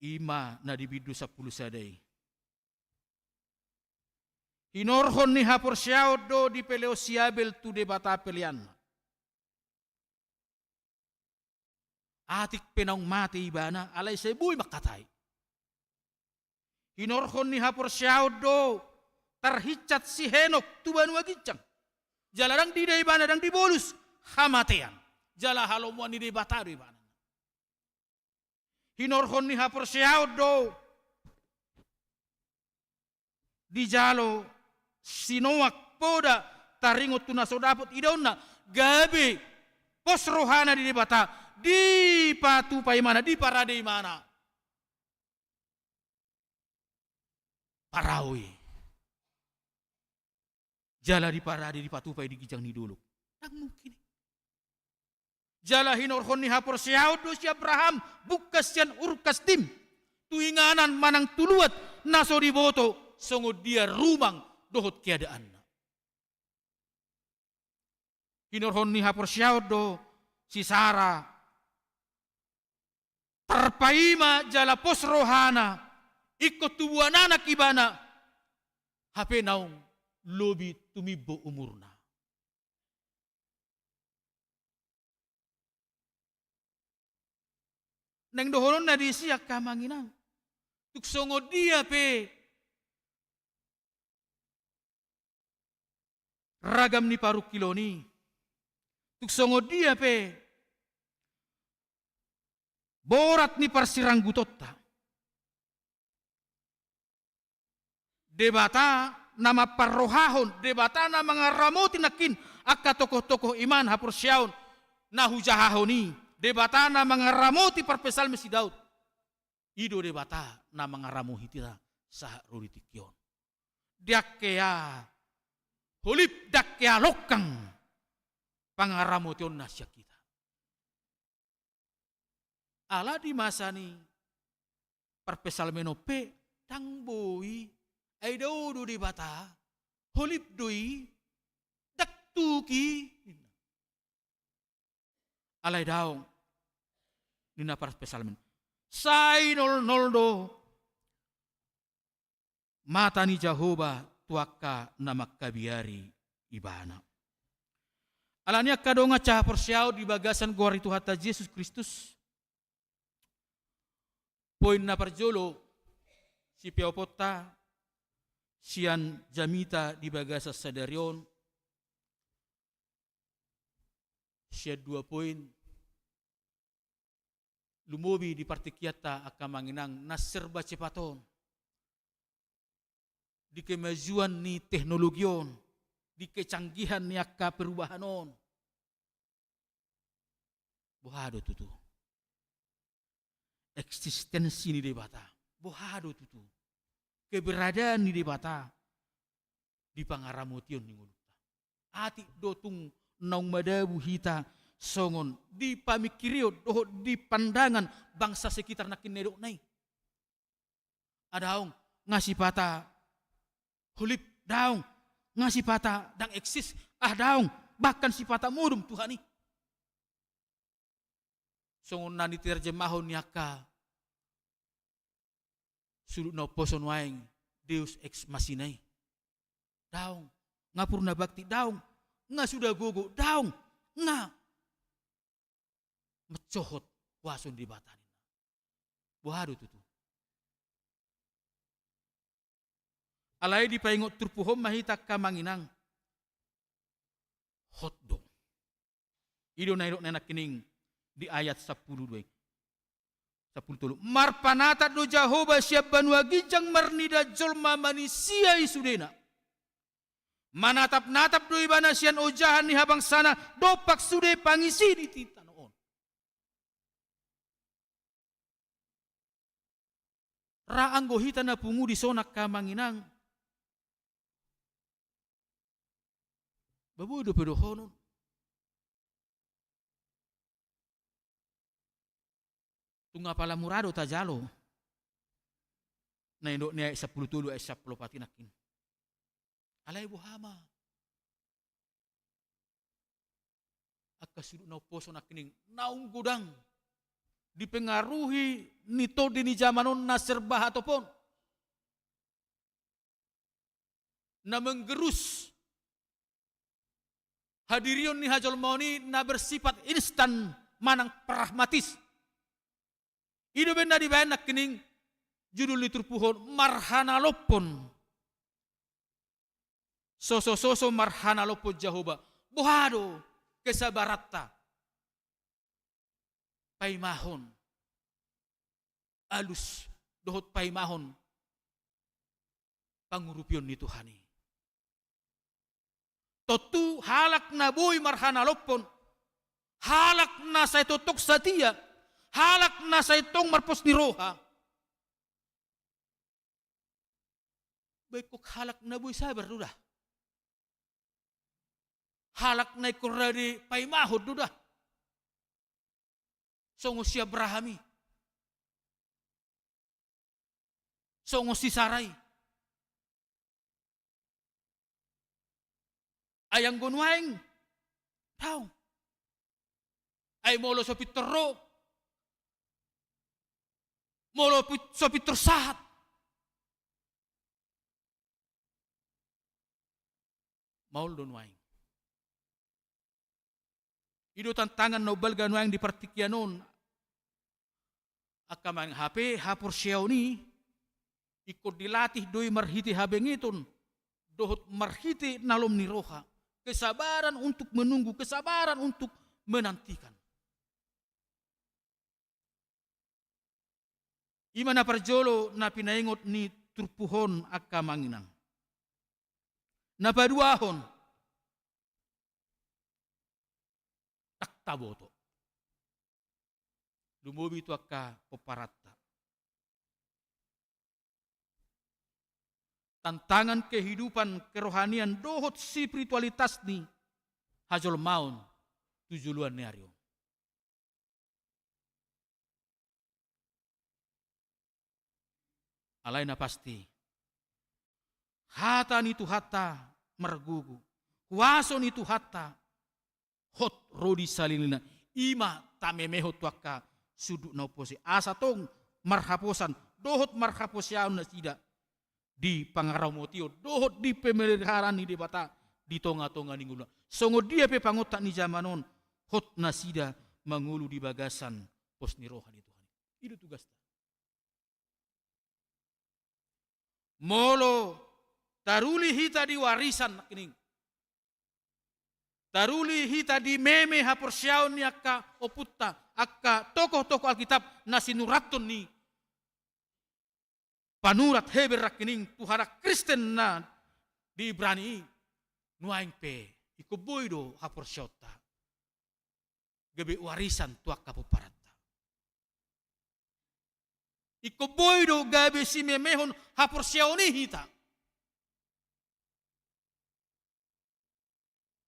I ma na di bindu sampulu sada i. Hinorhon ni haporseaon do dipelehon si Abel tu Debata peleanna. Atik pe naung mate ibana, alai sai boi mangkatai. Hinorhon ni haporseaon do tarhinsat si Henok tu banua ginjang. Jala ndang diida ibana, ndang dibolus hamatean. Jala halomoan ni Debata do ibana. Hinorhon ni haporseaon do dijalo si Noak poda taringot tu na so dapot idaonna, gabe pos rohana di Debata, dipatupa imana, diparade imana parau i. Jala diparade, dipatupa i di ginjang ni dolok. Ndang mungkin i. Jala hinorhon ni haporseaon do si Abraham bungkas sian Ur Kasdim tu inganan manang tu luat na so diboto songon dia rumang dohot keadaanna. Hinorhon ni haporseaon do si Sara tarpaima jala pos rohana, ingkon tubuan anak ibana, hape naung lobi tumimbo umurna. Naeng dohononna disi angka amang inang, tung songon dia pe ragam ni parungkilon i, tung songon dia pe borat ni parsiranggutonta, Debata na mamparrohahon, Debata na mangaramoti nangkin angka tokoh-tokoh iman haporseaon na hujahahon i, Debata na mangaramoti parpsalmen si Daud. I do Debata na mangaramoti hita sahat ro di tingki on. Ndang hea holip, ndang hea longkang pangaramotionna sian hita. Ala di masa ni parpsalmen on pe ndang boi, ai dao do Debata, holip do i, ndang tuk i. Alai daong, ninna parpsalmen, sai nolnol do mata ni Jahowa tu angka na mangkabiari ibana. Alani angka dongan sahaporseaon di bagasan goar ni Tuhanta Jesus Kristus, poin na parjolo sipeoponta sian jamita di bagasan sadari on, sian dua poin lumobi di partingkianta angka amang inang, na serba cepat on, di kemajuan ni teknologi on, di kecanggihan ni angka perubahan on. Boha do tutu eksistensi ni Debata? Boha do tutu keberadaan ni Debata di pangaramotion ni ngolunta? Atik do tung naung madabu hita songon di pamingkirion dohot di pandangan bangsa sekitar nangkin na nidokna i. Ah daong, nga sipata holip, daong, nga sipata ndang eksis, ah daong, bahkan sipata modom Tuhan i. Songon na niterjemahon ni angka sulut na umposo nuaeng Deus ex machina i. Daong, nga purna bakti, daong, nga suda gogo, daong, nga mansohot kuaso ni Debata ninna. Boha do tutu? Alai dipaingot turpuk on ma hita angka amang inang. Hot do. I do na nidok nangkining di ayat sampulu dua i. Sampulu tolu. Marpanatap do Jahowa sian banua ginjang marnida jolma manisia i sudena. Manatap-natap do ibana sian ojahan ni habangsana dompak sude pangisi di tano on. Ra anggo hita na pungu dison angka amang inang, ba boi dope dohonon. Tung apala mura do tajalo na nidok ni ayat sampulu tolu, ayat sampulu opat i nangkin. Alai boha ma Angka sudut na umposo nangkining naung godang dipengaruhi ni tondi ni jaman on na serba hatop on, na menggerus hadirion ni hajolmaon i na bersifat instan manang pragmatis. I do umbahen na dibaen nangkining judul ni turpuk on, marhanalophon. Sosososo marhanalophon Jahowa. Boha do kesabaranta paimahon alus dohot paimahon pangurupion ni Tuhan i? Tontu halak na boi marhanalophon, halak na sai tongtong satia, halak na sai tong marpos ni roha, baen halak na boi sabar do da. Halak na ingkon rade paimahon do da. Songon si Abraham i, songon si Sara i. Ai anggo nuaeng, daong. Ai molo so pintor ro, molo pi-, so pintor sahat, maol do nuaeng. I do tantangan na umbalga nuaeng di partingkian on. Angka amang, hape haporseaon i ingkon dilatih do i marhite habengeton dohot marhite na lomo ni roha, kesabaran untuk menunggu, kesabaran untuk menantikan. I ma na parjolo na pinaingot ni turpuk on, angka amang inang. Na paduahon, ndang taboto. Lumobi tu angka pomparanta. Tantangan kehidupan kerohanian dohot spiritualitas ni hajolmaon tu joloan ni ari on. Alai na pasti, hata ni Tuhanta margogo, huaso ni Tuhanta hot ro di saleleng ni ari. I ma tamemehon tu angka sundut na umposo i, asa tong marhaposan dohot marhaporseaon nasida di pangaramotion dohot di pemeliharaan ni Debata di tongatonga ni ngoluna. Songon dia pe pangontak ni jaman on, hot nasida mangolu di bagasan pos ni roha ni Tuhan. I do tugasta. Molo taruli hita di warisan nangkining, taruli hita di meme haporseaon ni angka ompunta, angka tokoh-tokoh Alkitab na sinurathon ni panurat Heber nangkining tu halak Kristen na di Ibrani i, nuaeng pe ingkon boi do haporseaonta gabe warisan tu angka pomparanta. Ingkon boi do gabe simemehon haporseaon i hita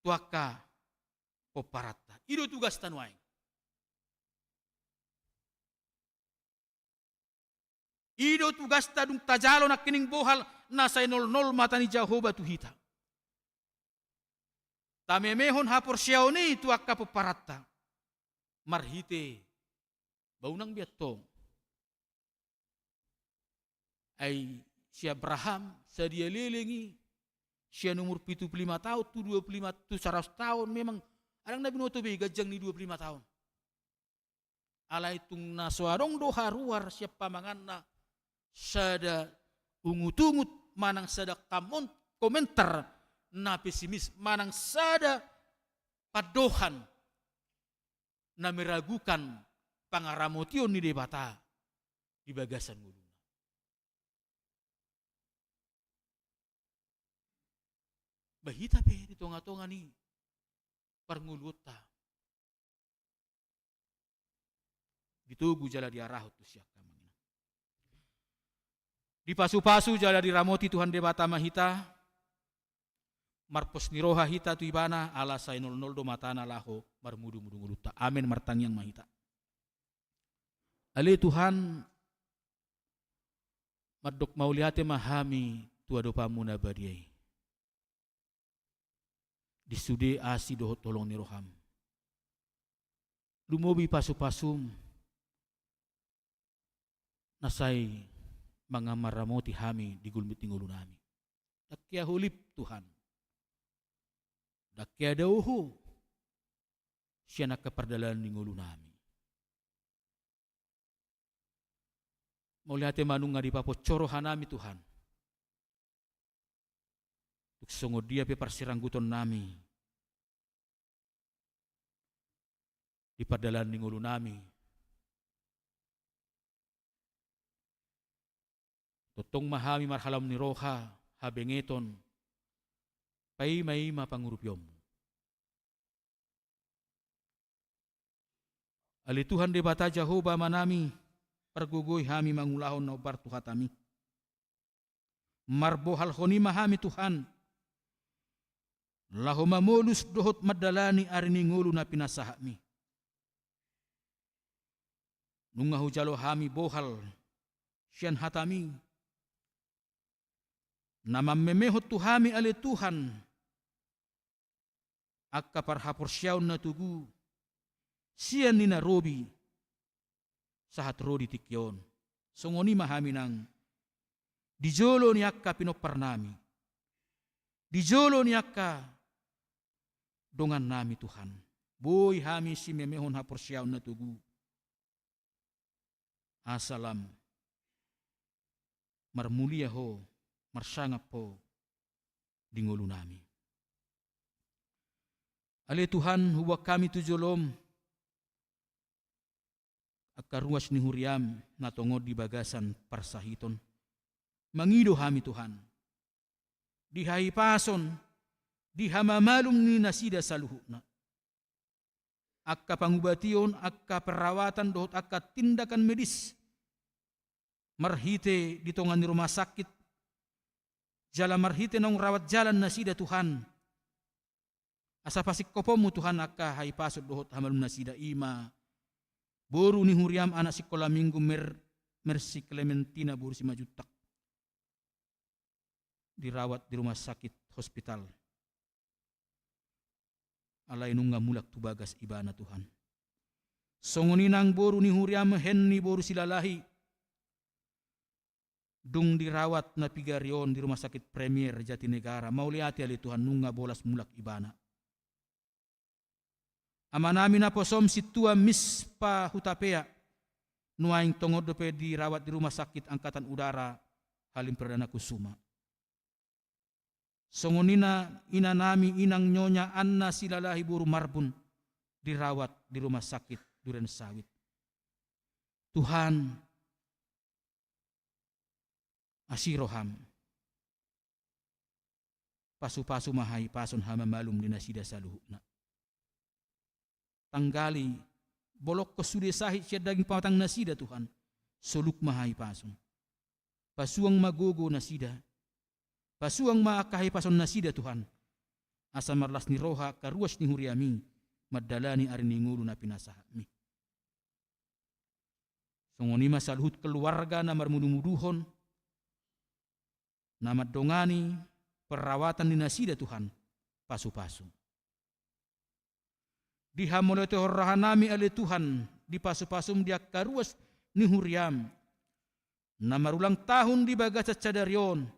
tu angka pomparanta. I do tugasta nuaeng. I do tugasta dung tajalo nangkining bohal na sai nolnol mata ni Jahowa tu hita. Tamemehon haporseaon i tu angka pomparanta marhite, ba unang be antong. Ai si Abraham sadia leleng i, sian umur pitu pulu lima taon tu dua pulu lima, tu saratus taon, memang ndang na binoto be ganjang ni dua pulu lima taon. Alai tung na so adong do haruar sian pamanganna sada ungutungut manang sada kamon-, komentar na pesimis manang sada pandohan na meragukan pangaramotion ni Debata di bagasan ngoluna. Ba hita pe di tongatonga ni parngoluonta ditogu jala diarahon tu sian Tuhan. Dipasupasu jala diramoti Tuhan Debata ma hita, marpos ni roha hita tu Ibana, ala sai nolnol do matana laho marmudumudu ngolunta. Amen. Martangiang ma hita. Ale Tuhan, mandok mauliate ma hami tu adopanmu na badia i di sude asi dohot holong ni roham. lumobi pasu-pasum na sai mangamaramoti hami di gulmit ni ngolunami. Ndang hea holip, Tuhan. Ndang hea dao Ho sian angka pardalanan ni ngolunami. Mauliate ma nunga dipapoco rohanami, Tuhan. Tung songon dia pe parsiranggutonnami di pardalanan ni ngolunami, tongtong ma hami marhalom ni roha, habengeton, paima-ima pangurupionmu. Ale Tuhan Debata Jahowa Amanami, pargogoi hami mangulahon na hombar tu hatami. Marbohalhon i ma hami, Tuhan, laho mamolus dohot mandalani ari ni ngolu na pinasahatmi. Nunga hujalo hami bohal sian hatami, na mammemehon tu hami, ale Tuhan, angka parhaporseaon na togu sian ni na robi sahat ro di tingki on. Songon i ma hami nang di jolo ni angka pinomparnami, di jolo ni angka dongannami, Tuhan. Boi hami simemehon haporseaon na togu, asa lam marmulia Ho, marsangap Ho di ngolunami. Ale Tuhan, huboan hami tu jolom angka ruas ni huriam na tongon di bagasan parsahiton. Mangido hami, Tuhan, di hahipason, di hamamalum ni nasida saluhutna. Angka pangubation, angka perawatan dohot angka tindakan medis marhite di tonga ni rumah sakit, jala marhite naung rawat jalan nasida, Tuhan. Asa pasingkoponmu, Tuhan, angka hahipason dohot hamalum nasida, i ma boru ni huriam, anak sikola minggu, Mer-, Mercy Clementina boru Simanjuntak, dirawat di rumah sakit hospital. Alai nunga mulak tu bagas ibana, Tuhan. Songon i nang boru ni huriam, Henny boru Silalahi, dung dirawat na pigari on di Rumah Sakit Premier Jatinegara. Mauliate, ale Tuhan, nunga bolas mulak ibana. Amanami naposom, Sintua Mispa Hutapea, nuaeng tongon dope dirawat di Rumah Sakit Angkatan Udara Halim Perdana Kusuma. Songon i nang inanami, Inang Nyonya Anna Silalahi boru Marbun, dirawat di Rumah Sakit Duren Sawit. Tuhan, asi roham. Pasu-pasu ma hahipason, hamamalum ni nasida saluhutna. Tanggali, bolongkon sude sahit sian daging pamatang nasida, Tuhan. Soluk ma hahipason. Pasuang ma gogo nasida. Pasuang ma angka hahipason nasida, Tuhan. Asa marlas ni roha angka ruas ni huriami mandalani ari ni ngolu na pinasahatmi. Songon i ma saluhut keluarga na marmudu-muduhon, na mandongani perawatan ni nasida, Tuhan, pasu-pasu. Dihamauliatehon rohanami, ale Tuhan, di pasu-pasum di angka ruas ni huriam, na marulang tahun di bagasan sadari on,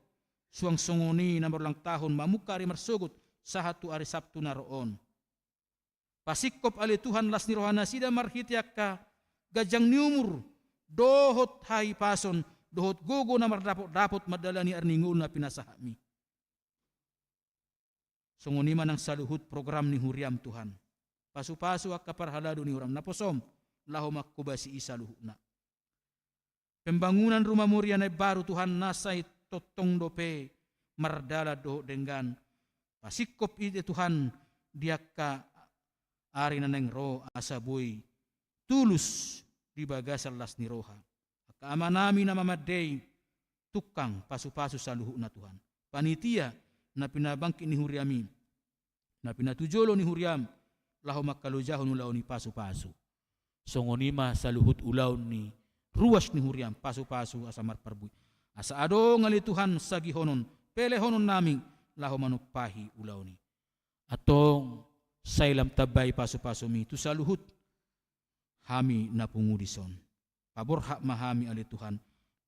suang songon i na marulang tahun mamungka ari marsogot sahat tu ari Sabtu na ro on. Pasingkop, ale Tuhan, las ni roha nasida marhite angka ganjang ni umur, dohot hahipason, dohot gogo na mardapot-dapot mandalani ari ni ngolu na pinasahatmi. Songon i ma nang saluhut program ni huriam, Tuhan. Pasu-pasu angka parhalado ni huriam naposom, laho mangkobasi i saluhutna. Pembangunan Rumah Moria na imbaru, Tuhan, na sai tongtong dope mardalan dohot denggan. Pasingkop i, Tuhan, di angka ari na naeng ro, asa boi tulus di bagasan las ni roha. Angka amanami na mamandei, tungkang pasu-pasu saluhutna, Tuhan. Panitia na pinabangkit ni huriami, na pinatujolo ni huriam, laho mangkalojahon ulaon i, pasu-pasu. Songon i ma saluhut ulaon ni ruas ni huriam, pasu-pasu asa marparbue. Asa adong, ale Tuhan, sagihonon, pelehononnami, laho manumpahi ulaon i. Antong, sai lam tambai pasu-pasumi tu saluhut hami na pungu dison. Paborhat ma hami ale Tuhan,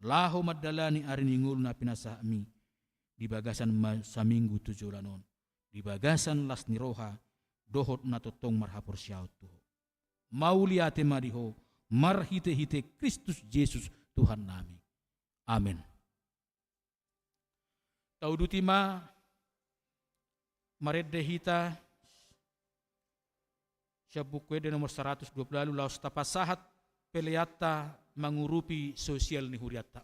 laho mandalani ari ni ngolu na pinasahatmi, di bagasan ma-, saminggu tu joloan on, di bagasan las ni roha, dohot na tongtong marhaporseaon tu Ho. Mauliate ma di Ho, marhitehite Kristus Jesus Tuhannami. Amen. Tauduti ma marende hita sian Buku Ende nomor saratus dua pulu ualu, laos tapasahat peleanta mangurupi sosial ni hurianta.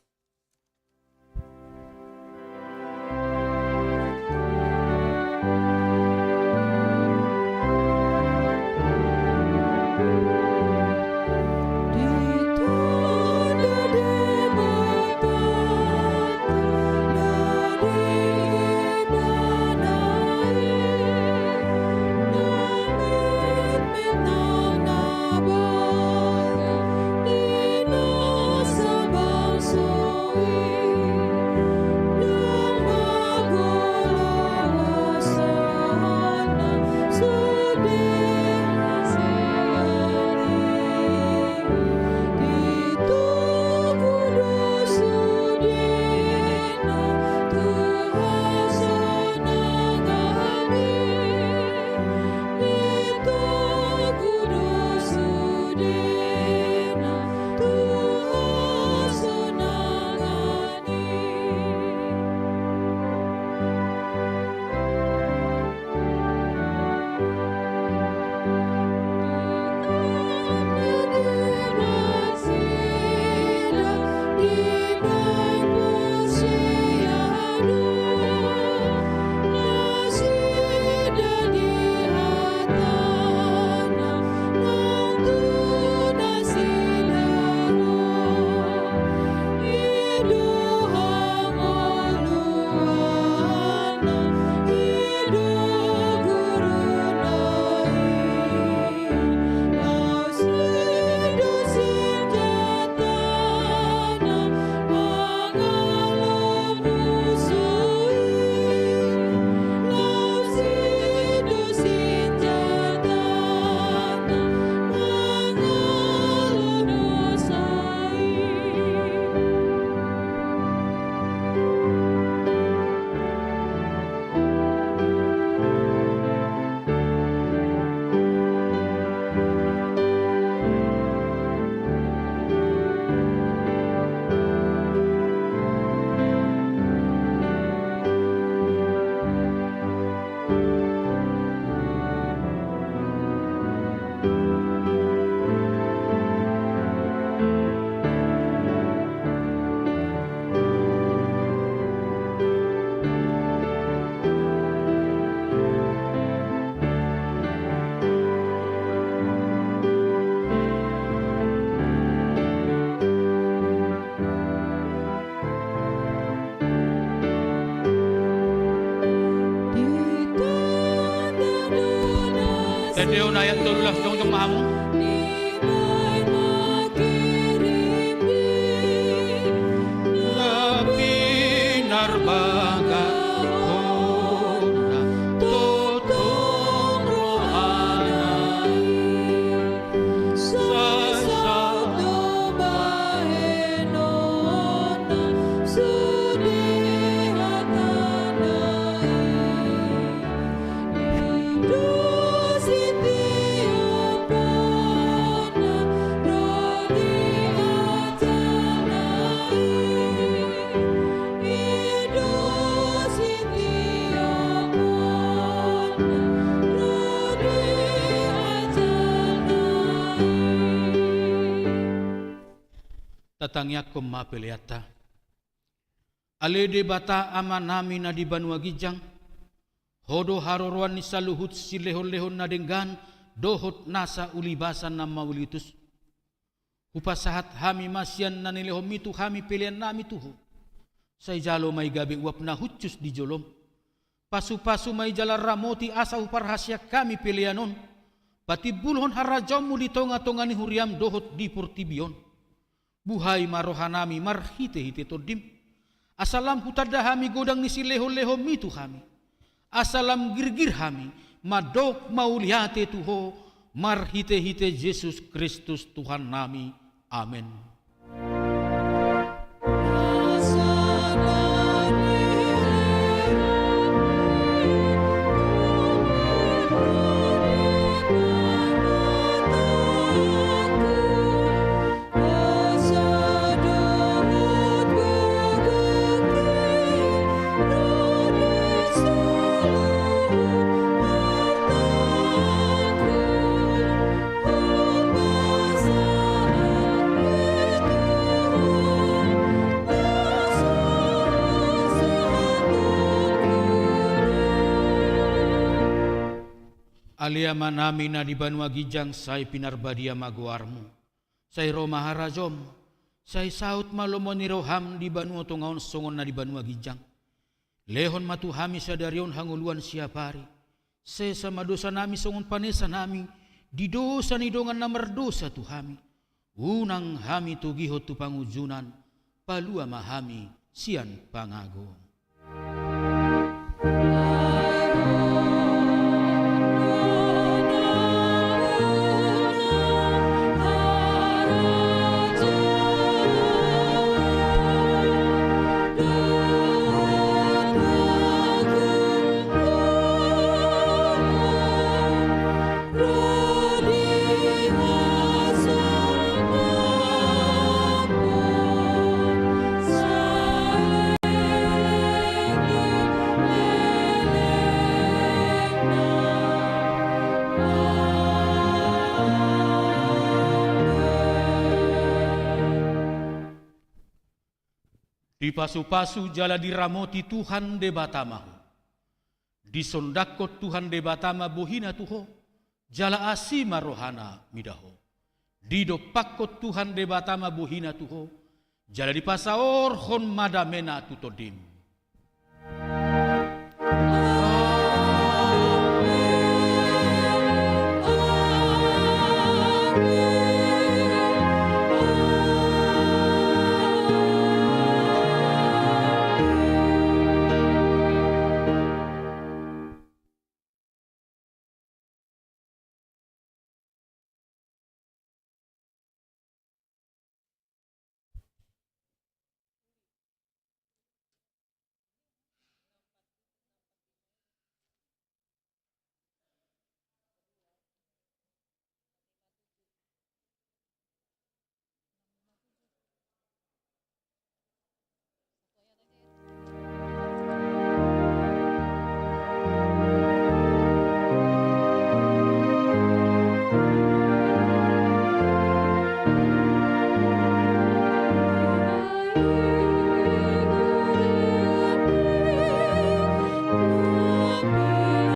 Ende on ayat tolu, laos jongjong ma hamu. Tatangiangkon ma peleanta. Ale Debata Amanami na di banua ginjang, Ho do haroroan ni saluhut silehonlehon na denggan dohot nasa ulibasa na mauliutus. Hupasahat hami ma sian na nilehonmi tu hami peleannami tu Ho. Sai jalo ma i gabe uap na hushus di jolom. Pasupasu ma i jala ramoti asa huparhaseang hami pelean on patimbulhon harajaonmu di tongatonga ni huriam dohot di portibi on. Buhai ma rohanami marhitehite Tondim. Asa lam hutanda hami godang ni silehonlehonmi tu hami. Asa lam girgir hami mandok mauliate tu Ho Marhite-hite Jesus Kristus Tuhannami. Amen. Ale Amanami na di banua ginjang, sai pinarbadia ma goarmu. Sai ro ma harajaonmu. Sai saut ma lomo ni roham di banua tonga on songon na di banua ginjang. Lehon ma tu hami sadari on hangoluan siapari. Sesa ma dosanami songon panesanami di dosa ni dongan na mardosa tu hami. Unang hami togihon tu pangunjunan, palua ma hami sian pangago. Dipasupasu jala diramoti Tuhan Debata ma ho. Disondangkon Tuhan Debata ma bohina tu ho, jala asi ma rohana mida ho. Didompakkon Tuhan Debata ma bohina tu ho, jala dipasaorhon ma damena tu tondim.